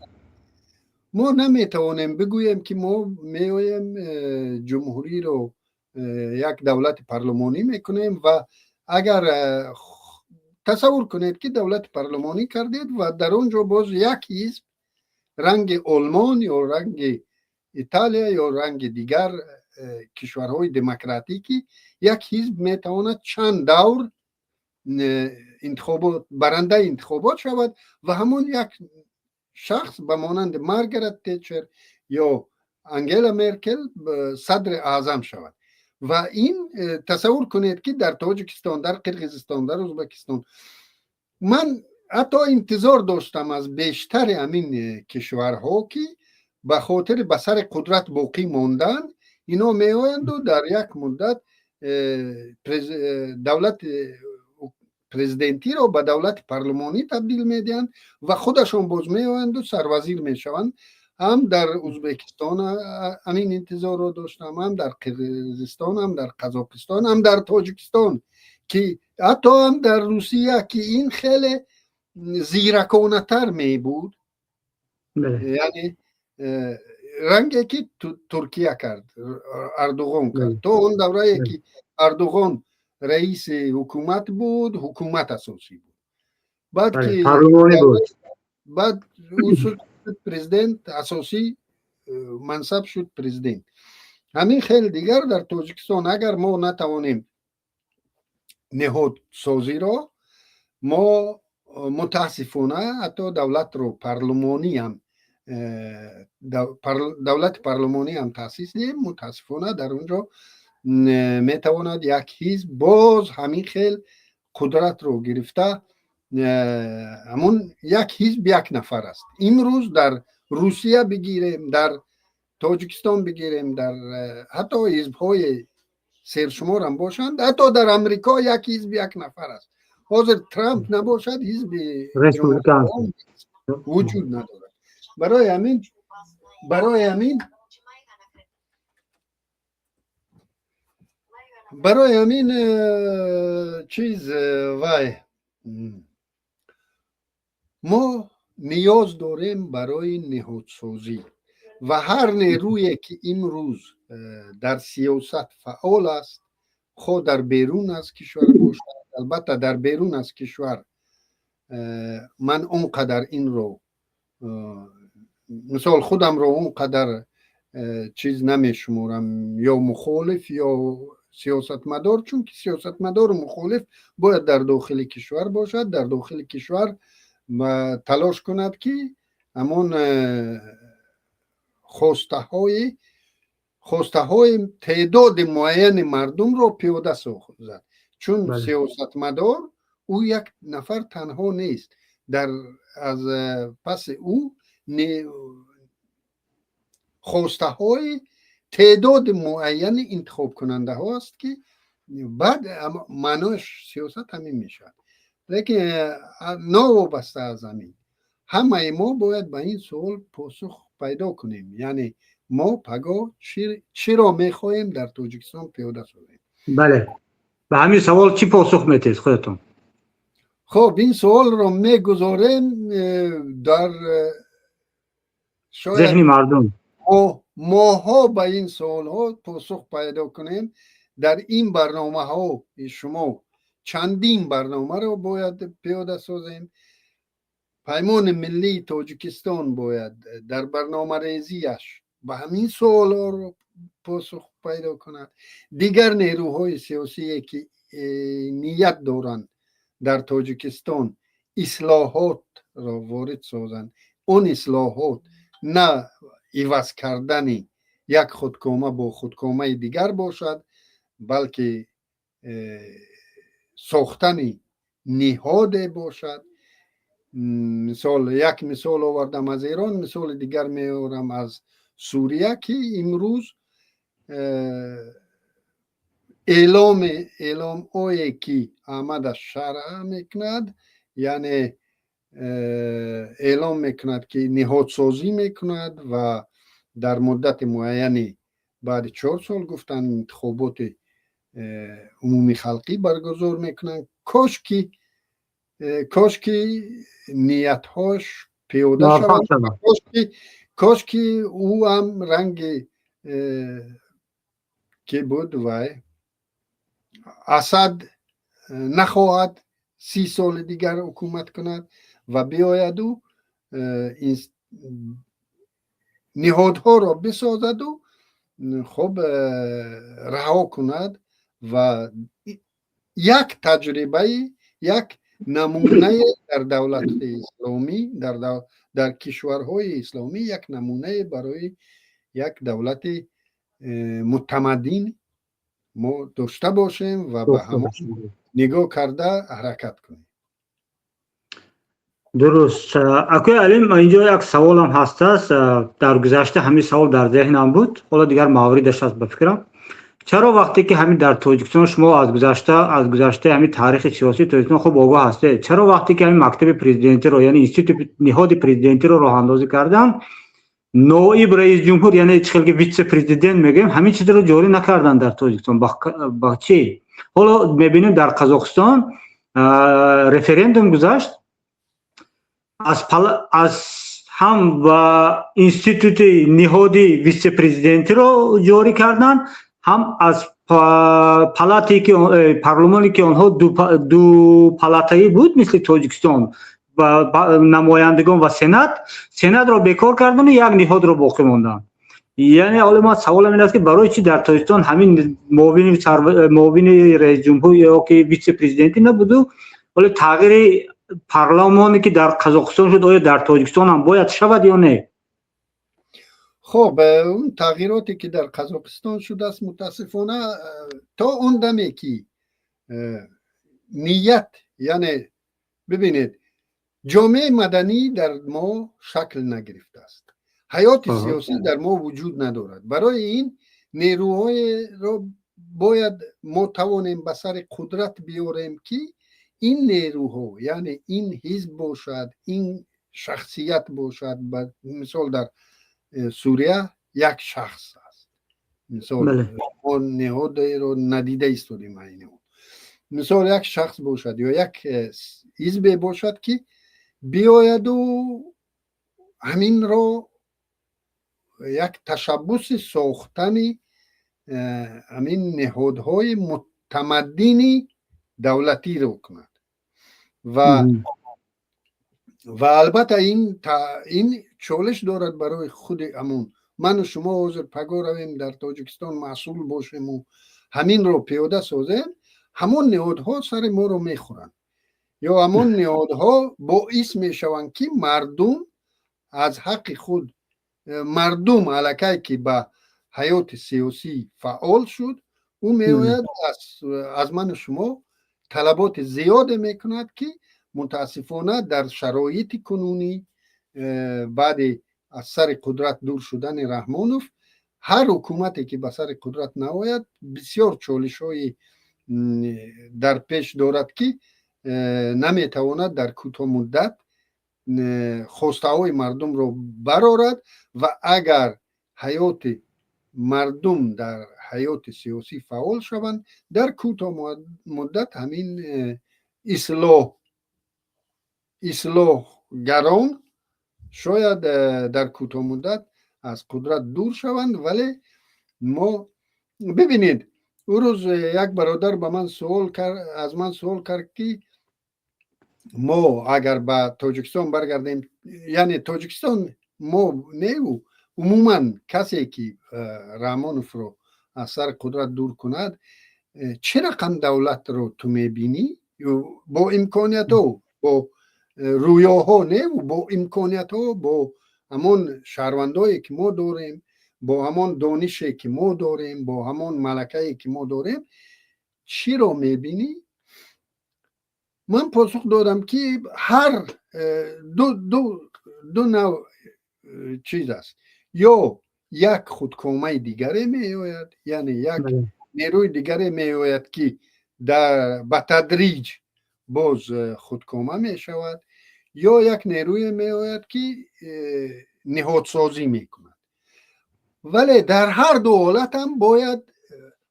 мо наметавонем бигӯем, ки мо меоем, ҷумҳуриро як давлати парлумонӣ мекунем. Ва агар тасаввур кунед, ки давлати парлумонӣ кардед ва дар он ҷо боз як ҳизб ранги Олмон ё ранги Италия ё ранги дигар кишварҳои демократӣ, ки як ҳизб метавонад чанд давр интихобот барандаи интихобот шавад ва ҳамон як шахс ба монанди Маргарет Тетчер ё Ангела Меркел садри аъзам шавад. Ва ин тасаввур кунед, ки дар Тоҷикистон, дар Қирғизистон, дар Ӯзбекистон, ман ҳатто интизор доштам аз бештари ҳамин кишварҳо, ки ба хотири ба сари қудрат боқӣ мондан ино меоянду дар як муддат давлати президентиро ба давлати парлумонӣ табдил медиҳанд ва худашон боз меоянду сарвазир мешаванд. Ҳам дар Ӯзбекистон ҳамин интизорро доштам, ҳам дар Қирғизистон, ҳам дар Қазоқистон, ҳам дар Тоҷикистон, ки ҳатто ҳам дар Русия, ки ин хеле зираконатар мебуд, яъне ранге ки Туркия кард, Эрдуғон кард. То он даврае ки Эрдуғон раиси ҳукумат буд, ҳукумат асосӣ буд. Баъд ки баъд ӯ шуд президент, асосӣ мансаб шуд президент. Ҳамин хел дигар дар Тоҷикистон агар мо натавонем ниҳодсозиро, мо мутаассифона ҳатто давлатро парлумонӣ ҳам, давлати парлумонӣ ҳам таъсис диҳем, мутаассифона дар он ҷо метавонад як ҳизб боз ҳамин хел қудратро гирифта, ҳамон як ҳизб, як нафар аст. Имрӯз дар Русия бигирем, дар Тоҷикистон бигирем, дар ҳатто ҳизбҳои сершуморам бошанд, ҳатто дар Амрико як ҳизб, як нафар аст. Ҳозир Трамп набошад, ҳизби вуҷуд надорад. Барои ҳамин чиз вай мо ниёз дорем барои ниҳодсозӣ ва ҳар нерӯе, ки имрӯз дар сиёсат фаъол аст, хоҳ дар берун аз кишвар бошад. Албатта, дар берун аз кишвар ман он қадар инро, мисол, худамро он қадар чиз намешуморам, ё мухолиф, ё сиёсатмадор, чунки сиёсатмадору мухолиф бояд дар дохили кишвар бошад, дар дохили кишвар талош кунад, ки ҳамон хостаҳои теъдоди муайяни мардумро пиёда созад, чун сиёсатмадор ӯ як нафар танҳо нест, дар аз паси ӯ хостаҳои теъдоди муайяни интихобкунандаҳо аст, ки баъд маънояш сиёсат ҳамин мешавад. Лекин новобаста аз ҳамин, ҳамаи мо бояд ба ин суол посух пайдо кунем, яъне мо пагоҳ чиро мехоҳем дар Тоҷикистон пиёда созем. Бале, ба ҳамин савол чӣ посух метиҳед худатон? Хуб, ин суолро мегузорем дар зеҳни мардум. Моҳҳо ба ин суолҳо посух пайдо кунем. Дар ин барномаҳои шумо чандин барномаро бояд пиёда созем. Паймони миллии Тоҷикистон бояд дар барномарезиаш ба ҳамин суолҳоро посух пайдо кунад. Дигар нерӯҳои сиёсие, ки ният доранд дар Тоҷикистон ислоҳотро ворид созанд, он ислоҳот на иваз кардани як худкома бо худкомаи дигар бошад, балки сохтани ниҳоде бошад. Мисол, як мисол овардам аз Эрон, мисоли дигар меорам аз Сурия, ки имрӯз эъломое ки Аҳмад аш-Шаръ мекунад, яъне эълом мекунад, ки ниҳодсозӣ мекунад ва дар муддати муайяни баъди 4 сол гуфтанд, интихоботи умумихалқӣ баргузор мекунанд. Кошки ниятҳош пиёда шавад, кошки ӯ ҳам ранги ки буд вай Асад нахоҳад 30 соли дигар ҳукумат кунад ва биёяду ниҳодҳоро бисозаду хуб раҳо кунад ва як таҷрибаи, як намунае дар давлати исломӣ, дар кишварҳои исломӣ, як намунае барои як давлати мутамаддин мо дошта бошем ва ба ҳамон нигоҳ карда ҳаракат кунем. Дуруст, акои Алим, инҷо як саволам ҳастааст. Дар гузашта ҳамин савол дар зеҳнам буд, ҳоло дигар мавридаш аст ба фикрам. Чаро вақте ки ҳамин дар Тоҷикистон, шумо аз гузаштаи ҳамин таърихи сиёсии Тоҷикистон хуб огоҳ ҳастед, чаро вақте ки ҳамин мактаби президентиро, яъне институти ниҳоди президентиро роҳандозӣ карданд, ноиб раисҷумҳур, яъне чӣ хел ки вице-президент мегӯем, ҳамин чизро ҷорӣ накарданд дар Тоҷикистон? Ба чӣ? Ҳоло мебинем, дар Қазоқистон референдум гузашт, аз ҳам ба институти ниҳоди вице-президентиро ҷорӣ карданд, ҳам аз палате ки парлумоне, ки онҳо ду палатаӣ буд, мисли Тоҷикистон, намояндагон ва сенат, сенатро бекор кардану як ниҳодро боқӣ монданд. Яъне ҳоло ман саволам ин аст, ки барои чӣ дар Тоҷикистон ҳамин муовини раисҷумҳур ё ки вице-президентӣ набуду ҳоло тағйири парламоне, ки дар Қазоқистон шуд, оё дар Тоҷикистон ҳам бояд шавад ё не? Хуб, он тағйироте, ки дар Қазоқистон шудааст, мутаассифона, то он даме ки ният, яъне бибинед, ҷомеаи маданӣ дар мо шакл нагирифтааст, ҳаёти сиёсӣ дар мо вуҷуд надорад. Барои ин нерӯҳоеро бояд мо тавонем ба сари қудрат биёрем, ки ин нерӯҳо, яъне ин ҳизб бошад, ин шахсият бошад. Мисол, дар Сурия як шахс аст. Мисол, мо ниҳодеро надида истодем айни ҳол. Мисол, як шахс бошад ё як ҳизбе бошад, ки биёяду ҳаминро як ташаббуси сохтани ҳамин ниҳодҳои мутамаддини. Давлатиро кунад ва албатта ин чолиш дорад барои худи ҳамун. Ману шумо ҳозир паго равем, дар Тоҷикистон масъул бошему ҳаминро пиёда созем, ҳамон ниҳодҳо сари моро мехӯранд ё ҳамон ниҳодҳо боис мешаванд, ки мардум аз ҳаққи худ, мардум аллакай ки ба ҳаёти сиёсӣ фаъол шуд, ӯ меояд, аз ману шумо талаботи зиёде мекунад, ки мутаассифона дар шароити кунунӣ, баъди аз сари қудрат дур шудани Раҳмонов, ҳар ҳукумате ки ба сари қудрат наояд, бисёр чолишҳои дар пеш дорад, ки наметавонад дар кӯтоҳмуддат хостаҳои мардумро барорад. Ва агар ҳаёти мардум дар ҳаёти сиёсӣ фаъол шаванд, дар кӯтоҳмуддат ҳамин ислоҳгарон шояд дар кӯтоҳмуддат аз қудрат дур шаванд. Вале мо, бибинед, ӯ рӯз як бародар ба ман суол кард, аз ман суол кард, ки мо агар ба Тоҷикистон баргардем, яъне Тоҷикистон мо неу, умуман касе ки Раҳмоновро аз сари қудрат дур кунад, чӣ рақам давлатро ту мебинӣ бо имкониятҳо, бо рӯёҳо неву, бо имкониятҳо, бо ҳамон шаҳрвандое ки мо дорем, бо ҳамон донише ки мо дорем, бо ҳамон малакае ки мо дорем, чиро мебинӣ? Ман посух додам, ки ҳар ду нав чиз аст: ё як худкомаи дигаре меояд, яъне як нерӯи дигаре меояд, ки ба тадриҷ боз худкома мешавад, ё як нерӯе меояд, ки ниҳодсозӣ мекунад. Вале дар ҳар ду ҳолатам бояд,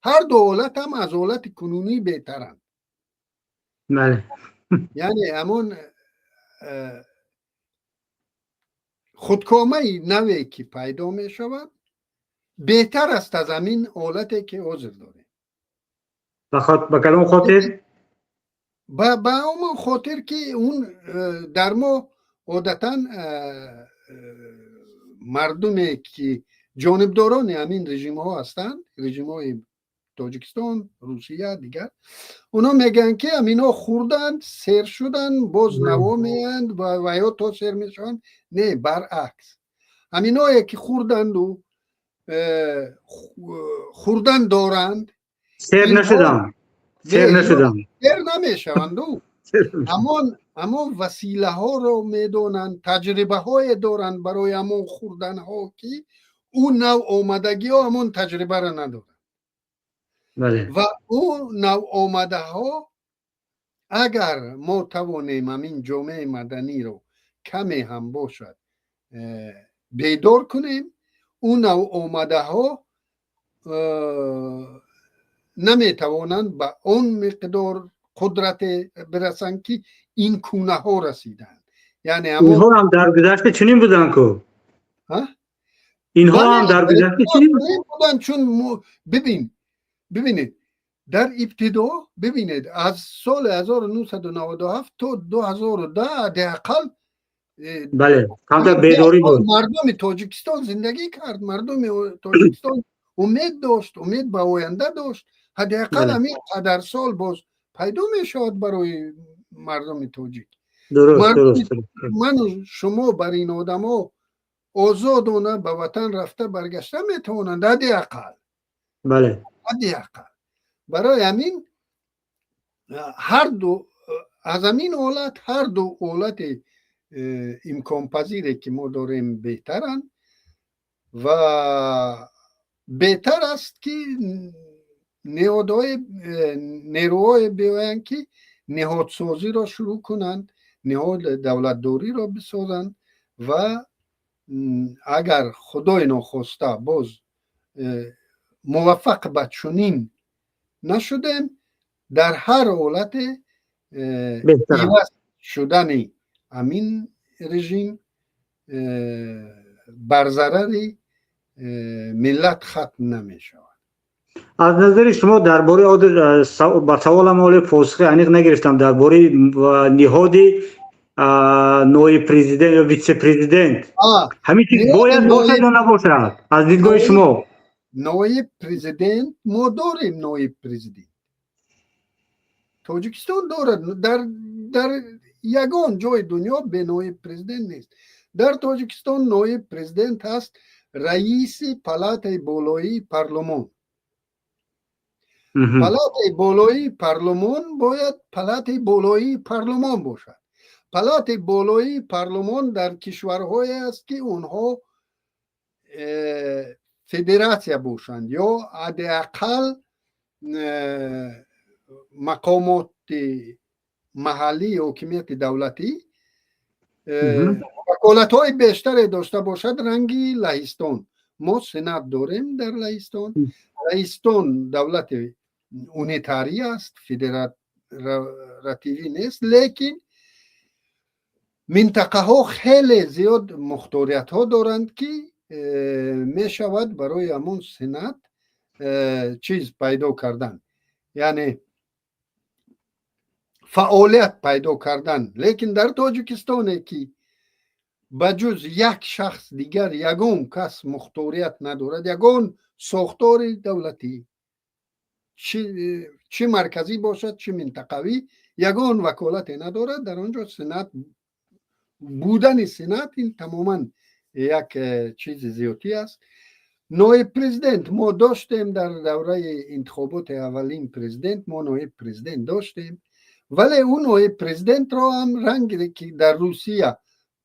ҳар ду ҳолатам аз ҳолати кунунӣ беҳтаранд. Яъне ҳамон худкомаи наве ки пайдо мешавад, беҳтар аст аз ҳамин ҳолате ки ҳозир дорем. Ба кадом хотир? Ба ҳамон хотир, ки он дар мо одатан мардуме ки ҷонибдорони ҳамин режимҳо ҳастанд, режимҳои Тоҷикистон, Русия, дигар, онҳо мегӯянд, ки ҳаминҳо хӯрданд, сер шуданд, боз наво меянд ва ё то сер мешаванд. Не, баръакс, ҳаминҳое ки хӯрданду хӯрдан доранд, сер нашуданд, сер нашуданд. Сер намешаванду ҳамон василаҳоро медонанд, таҷрибаҳое доранд барои ҳамон хӯрданҳо, ки ӯ нав омадагиҳо ҳамон таҷрибаро надоранд. Ва ӯ навомадаҳо, агар мо тавонем ҳамин ҷомеаи маданиро каме ҳам бошад бедор кунем, ӯ навомадаҳо наметавонанд ба он миқдор қудрате бирасанд, ки ин кунаҳо расиданд. Яъне инҳо ҳам дар гузашта чунин буданд ку, инҳо ҳам дар гузашта чунин буданд. Чун бибин, бибинед, дар ибтидо, бибинед, аз соли 1997 то 2010 ҳадди ақал Бале, камтар бедорӣ буд. Мардуми Тоҷикистон зиндагӣ кард, мардуми Тоҷикистон умед дошт, умед ба оянда дошт. Ҳадди ақал ҳамин қадар сол боз пайдо мешавад барои мардуми тоҷик. Ману шумо бар ин одамо озодона ба ватан рафта баргашта метавонанд ҳадди ақал. Ҳадди ақал барои ҳамин ҳарду аз ҳамин ҳолат, ҳарду ҳолати имконпазире ки мо дорем, беҳтаранд. Ва беҳтар аст, ки ниҳодҳои, нерӯҳое биёянд, ки ниҳодсозиро шурӯъ кунанд, ниҳод давлатдориро бисозанд. Ва агар Худои нохоста боз муваффақ ба чунин нашудем, дар ҳар ҳолате иваз шудани ҳамин режим бар зарари миллат хатм намешавад. Аз назари шумо дар бораи ба саволам ҳоле посухи аниқ нагирифтам, дар бораи ниҳоди ноиб президент ё витсе-президент ҳамин чиз бояд бошад ё набошад аз дидгоҳи шумо? Ноиб президент мо дорем. Ноиб президент Тоҷикистон дорад. Дар ягон ҷои дунё бе ноиб президент нест. Дар Тоҷикистон ноиб президент ҳаст раиси палатаи болоии парлумон. Палатаи болоии парлумон бояд палатаи болоии парлумон бошад. Палатаи болоии парлумон дар кишварҳое аст, ки онҳо федератсия бошанд ё ҳадди ақал мақомоти маҳаллии ҳокимияти давлатӣ ваколатҳои бештаре дошта бошад, ранги Лаҳистон. Мо сенат дорем дар Лаҳистон. Лаҳистон давлати унитарӣ аст, федеративӣ нест, лекин минтақаҳо хеле зиёд мухториятҳо доранд, ки мешавад барои ҳамон сенат чиз пайдо кардан, яъне фаъолият пайдо кардан. Лекин дар Тоҷикистоне, ки ба ҷуз як шахс дигар ягон кас мухторият надорад, ягон сохтори давлатӣ, чӣ марказӣ бошад, чӣ минтақавӣ, ягон ваколате надорад, дар он ҷо сенат будани сенат ин тамоман як чизи зиёдтӣ аст. Ноиб президент мо доштем. Дар давраи интихоботи аввалин президент мо ноиб президент доштем, вале ӯ ноиб президентро ҳам ранге ки дар Русия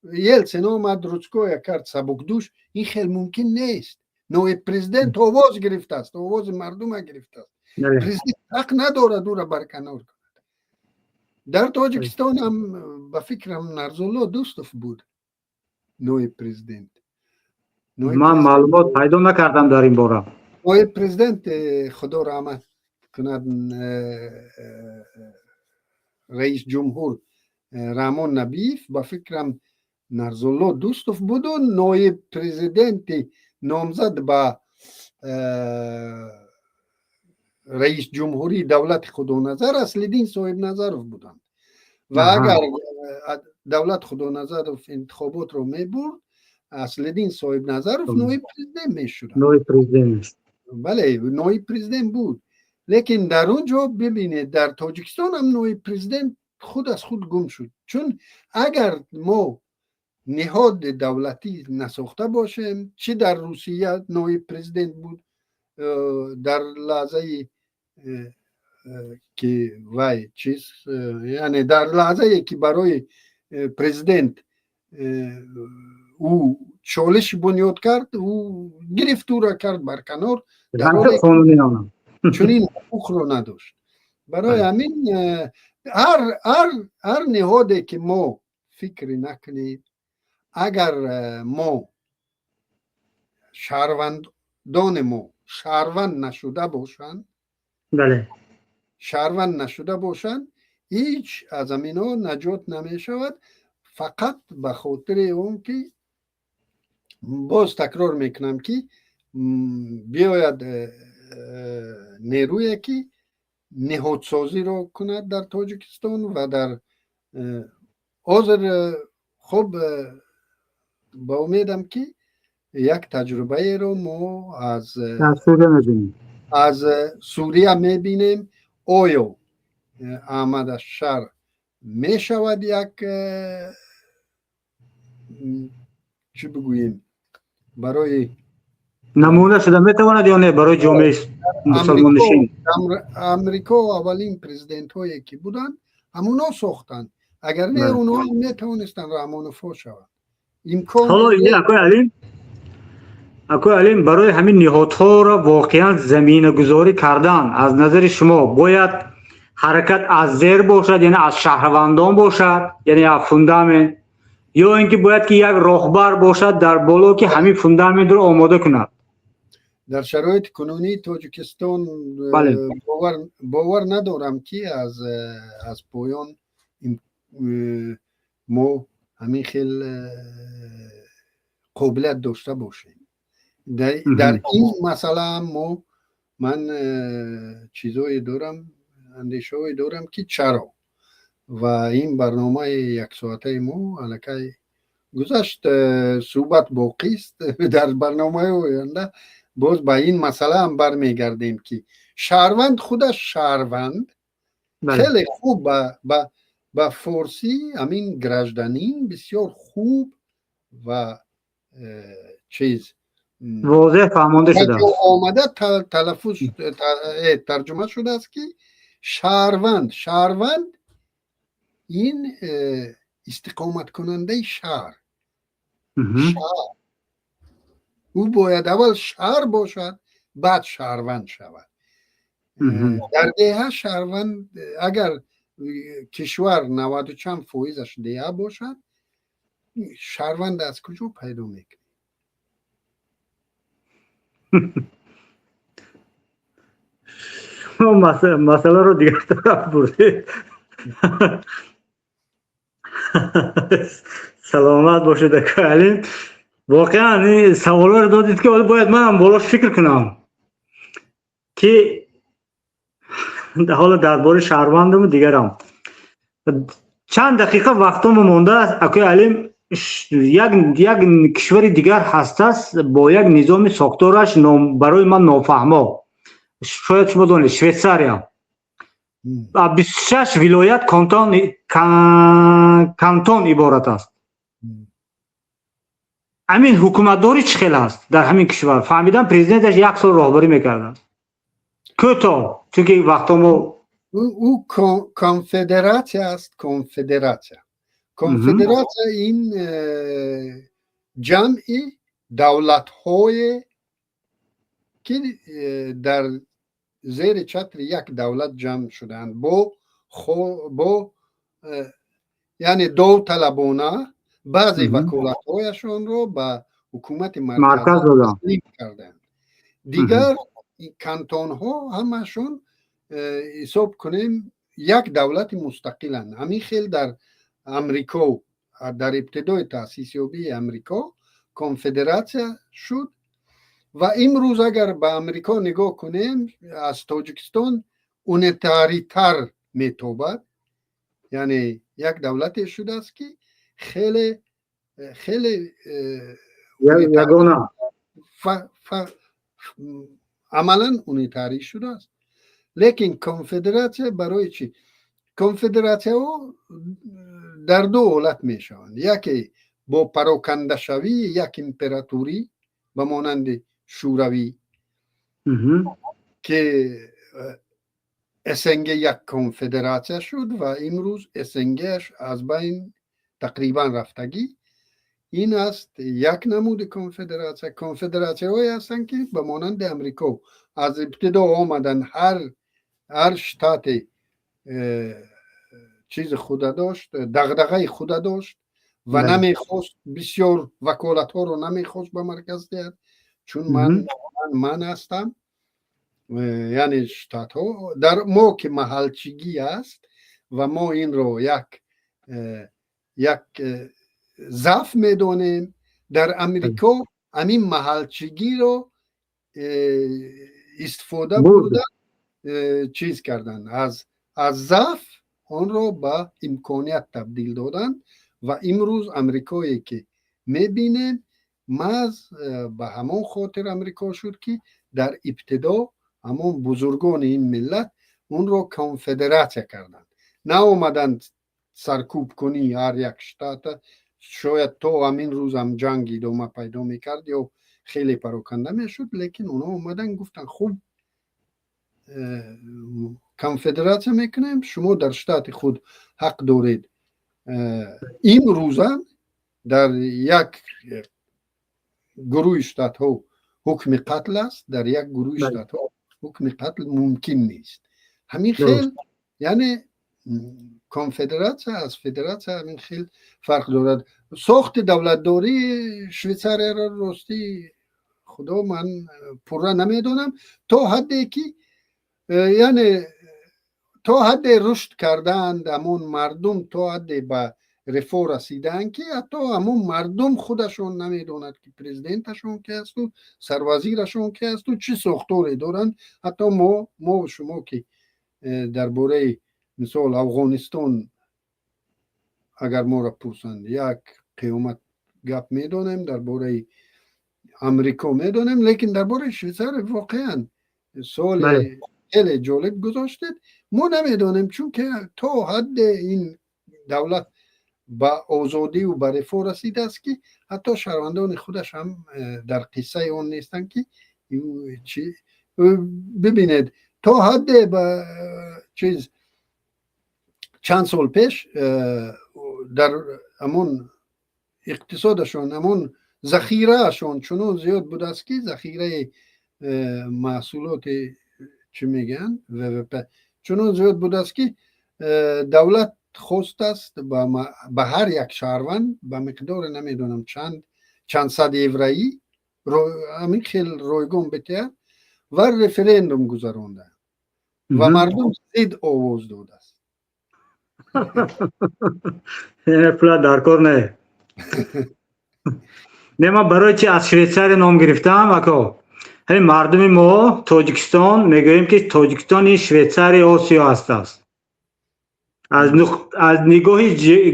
Елсин омад, Рутскоя кард сабукдӯш, ин хел мумкин нест. Ноиб президент овоз гирифтааст, овози мардума гирифтааст, президент ҳақ надорад ӯра барканор кунад. Дар Тоҷикистон ҳам, ба фикрам, Нарзулло Дӯстов буд ноиб президент. Ман маълумот пайдо накардам дар ин бора. Ноиб президент, худо раҳмат кунад, раис ҷумҳур Раҳмон Набиев, ба фикрам, Нарзулло Дӯстов буду ноиб президенти номзад ба раис ҷумҳурии давлати Худоназар Аслиддин Соҳибназаров буданд. Ва агар Давлат Худоназаров интихоботро мебурд, Аслиддин Соҳибназаров ноиб президент мешуд. Ноиб президент. Бале, ноиб президент буд. Лекин дар он ҷо бибинед, дар Тоҷикистон ҳам ноиб президент худ аз худ гум шуд, чун агар мо ниҳоди давлатӣ насохта бошем, чӣ дар Русия ноиб президент буд дар лаҳзаи ки вай чиз, яъне дар лаҳзае ки барои президент ӯ чолиш бунёд кард, ӯ гирифт, ӯра кард барканор, чунин ҳуқуқро надошт. Барои ҳамин ҳар ниҳоде ки мо фикр накунем, агар мо шаҳрвандони мо шаҳрванд нашуда бошанд, шаҳрванд нашуда бошанд, ҳеҷ аз ҳаминҳо наҷот намешавад. Фақат ба хотири он ки, боз такрор мекунам, ки биёяд нерӯе, ки ниҳодсозиро кунад дар Тоҷикистон. Ва дар ҳозир хуб, ба умедам, ки як таҷрибаеро мо аз Сурия мебинем. Оё Аҳмад Ашшар мешавад як, чӣ бигӯем, барои намуна шуда метавонад ё не барои ҷомеаи мусалмоннишин? Амрико аввалин президентҳое ки буданд, ҳамуно сохтанд. Агар не, онҳо метавонистанд Раҳмоновҳо шаванд. Имкон Ҳоло акои Алим, барои ҳамин ниҳодҳоро воқеан заминагузорӣ кардан, аз назари шумо, бояд ҳаракат аз зер бошад, яъне аз шаҳрвандон бошад, яъне аз фундамент, ё ин ки бояд ки як роҳбар бошад дар боло, ки ҳамин фундаментро омода кунад? Дар шароити кунунии Тоҷикистон бовар надорам, ки аз поён мо ҳамин хел қобилият дошта бошем. Дар ин масъала ҳам мо Ман чизое дорам, андешаҳое дорам, ки чаро. Ва ин барномаи яксоатаи мо аллакай гузашт, суҳбат боқист. Дар барномаи оянда боз ба ин масъала ҳам бармегардем, ки шаҳрванд худаш шаҳрванд хеле хуб ба форсӣ ҳамин гражданин бисёр хуб ва чиз возеҳ фаҳмонда шудааст. Омада талаффуз тарҷума шудааст, ки шаҳрванд ин истиқоматкунандаи шаҳр. Ӯ бояд аввал шаҳр бошад, баъд шаҳрванд шавад. Дар деҳа шаҳрванд, агар кишвар наваду чанд фоизаш деҳа бошад, шаҳрванд аз куҷо пайдо мекунӣ? Шумо масъаларо дигар тараф бурдед. Саломат бошед, ака Алим. Воқеан ин саволҳоро додед, ки ҳоло бояд манам болош фикр кунам, ки ҳоло дар бораи шаҳрвандаму дигарам. Чанд дақиқа вақтомо мондааст, акои Алим. Як кишвари дигар ҳастааст бо як низоми сохтораш барои ман нофаҳмо, шояд шумо донед: Швейтсария. 26 вилоят, кантон иборат аст. Ҳамин ҳукуматдорӣ чӣ хел аст дар ҳамин кишвар? Фаҳмидам, президенташ як сол роҳбарӣ мекардааст, кӯтоҳ, чунки вақтҳо мо Ӯ конфедератсия аст. Конфедератсия ин ҷамъи давлатҳое, ки дар зери чатри як давлат ҷамъ шудаанд, бо яъне довталабона баъзе ваколатҳояшонро ба ҳукумати марказ таслим карданд. Дигар кантонҳо ҳамашон, ҳисоб кунем, як давлати мустақиланд. Ҳамин хел дар Амрико, дар ибтидои таъсисёбии Амрико конфедератсия шуд. Ва имрӯз агар ба Амрико нигоҳ кунем, аз Тоҷикистон унитаритар метобад, яъне як давлате шудааст, ки хеле хеле ягона. Амалан унитарӣ шудааст. Лекин конфедератсия барои чӣ? Конфедератсияҳо дар ду ҳолат мешаванд: яке бо парокандашавии як импературӣ, ба монанди Шӯравӣ, ки СНГ як конфедератсия шуд ва имрӯз СНГаш аз байн тақрибан рафтагӣ. Ин аст як намуди конфедератсия. Конфедератсияҳое ҳастанд, ки ба монанди Амрико аз ибтидо омаданд, ҳар штате чизи худа дошт, дағдағаи худа дошт ва намехост, бисёр ваколатҳоро намехост ба марказ диҳад, чун ман ҳастам. Яъне штатҳо дар мо ки маҳалчигӣ аст ва мо инро як заъф медонем, дар Амрико ҳамин маҳалчигиро истифода бурда, чиз карданд, аз заъф онро ба имконият табдил доданд. Ва имрӯз Амрикое, ки мебинем, маҳз ба ҳамон хотир Амрико шуд, ки дар ибтидо ҳамон бузургони ин миллат онро конфедератсия карданд, наомаданд саркӯб кунӣ ҳар як штата. Шояд то ҳамин рӯзам ҷанг идома пайдо мекард ё хеле пароканда мешуд, лекин онҳо омаданд, гуфтанд: «Хуб, конфедератсия мекунем, шумо дар штати худ ҳақ доред». Имрӯзам дар як гурӯҳи штатҳо ҳукми қатл аст, дар як гурӯҳи штатҳо ҳукми қатл мумкин нест. Ҳамин хел, яъне конфедератсия аз федератсия ҳамин хел фарқ дорад. Сохти давлатдории Швейтсарияро, ростӣ худо, ман пурра намедонам, то ҳадде ки яъне то ҳадде рушд кардаанд, ҳамон мардум то ҳадде ба рифоҳ расидаанд, ки ҳатто ҳамон мардум худашон намедонад, ки президенташон ки асту сарвазирашон ки асту чӣ сохторе доранд. Ҳатто мо шумо, ки дар бораи, мисол, Афғонистон агар моро пурсанд, як қиёмат гап медонем, дар бораи Амрико медонем, лекин дар бораи Швейтсария воқеан суоли хеле ҷолиб гузоштед. Мо намедонем, чунки то ҳадде ин давлат ба озодиву ба рифоҳ расидааст, ки ҳатто шаҳрвандони худаш ҳам дар қиссаи он нестанд, ки чи. Бибинед, то ҳадде ба чиз чанд сол пеш дар ҳамон иқтисодашон, ҳамон захираашон чунон зиёд будааст, ки захираи маҳсулоти, чӣ мегӯянд, ВВП чунон зиёд будааст, ки давлат хостааст ба ҳар як шаҳрванд ба миқдори намедонам чанд, чанд сад евроӣ ҳамин хел ройгон битиҳад ва референдум гузаронда ва мардум зид овоз додааст. Пула дар кор не. Не, ман барои чи аз Швейтсария ном гирифтам, ако? Ҳамин мардуми мо, Тоҷикистон, мегӯем, ки Тоҷикистон ин Швейтсарияи Осиё ҳастааст аз нигоҳи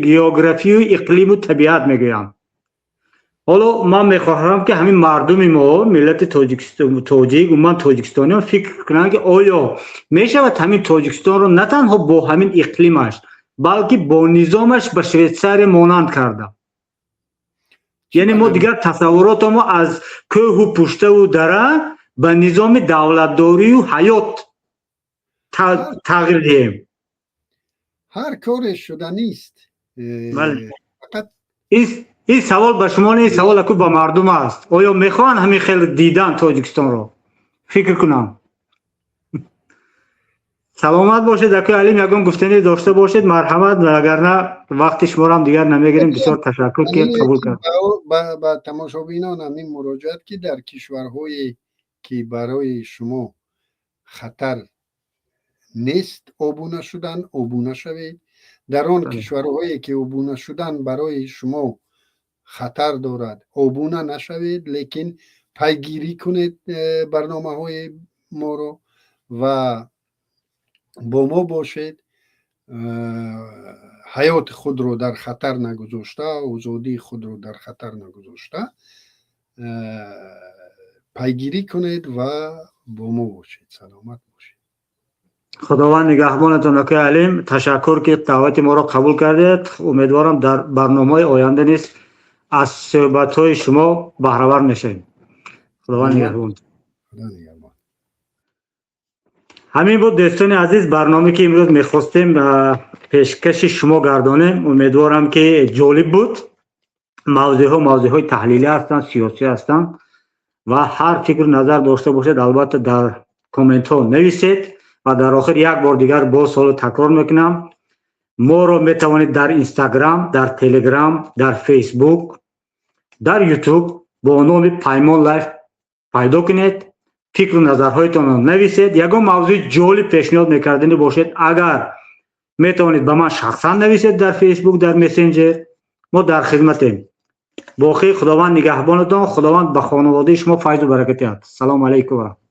географию иқлиму табиат мегӯям. Ҳоло ман мехоҳам, ки ҳамин мардуми мо, миллати тоҷик, умуман тоҷикистониён фикр кунанд, ки оё мешавад ҳамин Тоҷикистонро на танҳо бо ҳамин иқлимаш, балки бо низомаш ба Швейтсария монанд карда. Яъне мо дигар тасаввуроти мо аз кӯҳу пуштаву дара ба низоми давлатдорию ҳаёт тағйир диҳем. Ҳар коре шуданист, фақат Ин савол ба шумо не, ин савол аку ба мардум аст. Оё мехоҳанд ҳамин хел дидан Тоҷикистонро? Фикр кунам. Саломат бошед, акои Алим. Ягон гуфтанӣ дошта бошед, марҳамат, агарна вақти шуморо дигар намегирем. Бисёр ташаккур, ки қабул кард. Ба тамошобинон ҳамин муроҷиат, ки дар кишварҳое, ки барои шумо хатар нест обуна шудан, обуна шавед. Дар он кишварҳое, ки обуна шудан барои шумо хатар дорад, обуна нашавед, лекин пайгирӣ кунед барномаҳои моро ва бо мо бошед. Ҳаёти худро дар хатар нагузошта, озодии худро дар хатар нагузошта, пайгирӣ кунед ва бо мо бошед. Саломат бошед. Худованд нигаҳбонатон, акои Алим. Ташаккур, ки даъвати моро қабул кардед. Умедворам, дар барномаҳои оянда низ аз суҳбатҳои шумо баҳравар мешавем. Худованд нигаҳбон. Ҳамин буд, дӯстони азиз, барнома, ки имрӯз мехостем пешкаши шумо гардонем. Умедворам, ки ҷолиб буд. Мавзӯъҳо мавзӯъҳои таҳлилӣ ҳастанд, сиёсӣ ҳастанд ва ҳар фикру назар дошта бошед, албатта, дар комментҳо нависед. Ва дар охир як бор дигар боз соло такрор мекунам: моро метавонед дар Инстаграм, дар Телеграм, дар Фейсбук, дар Ютуб бо номи Паймон Лайф пайдо кунед, фикру назарҳоятонро нависед. Ягон мавзӯи ҷолиб пешниҳод мекарданӣ бошед, агар метавонед, ба ман шахсан нависед дар Фейсбук, дар мессенҷер. Мо дар хизматем. Боқӣ Худованд нигаҳбонатон, Худованд ба хонаводаи шумо файзу баракат диҳад. Салому алайкум ва раҳмат.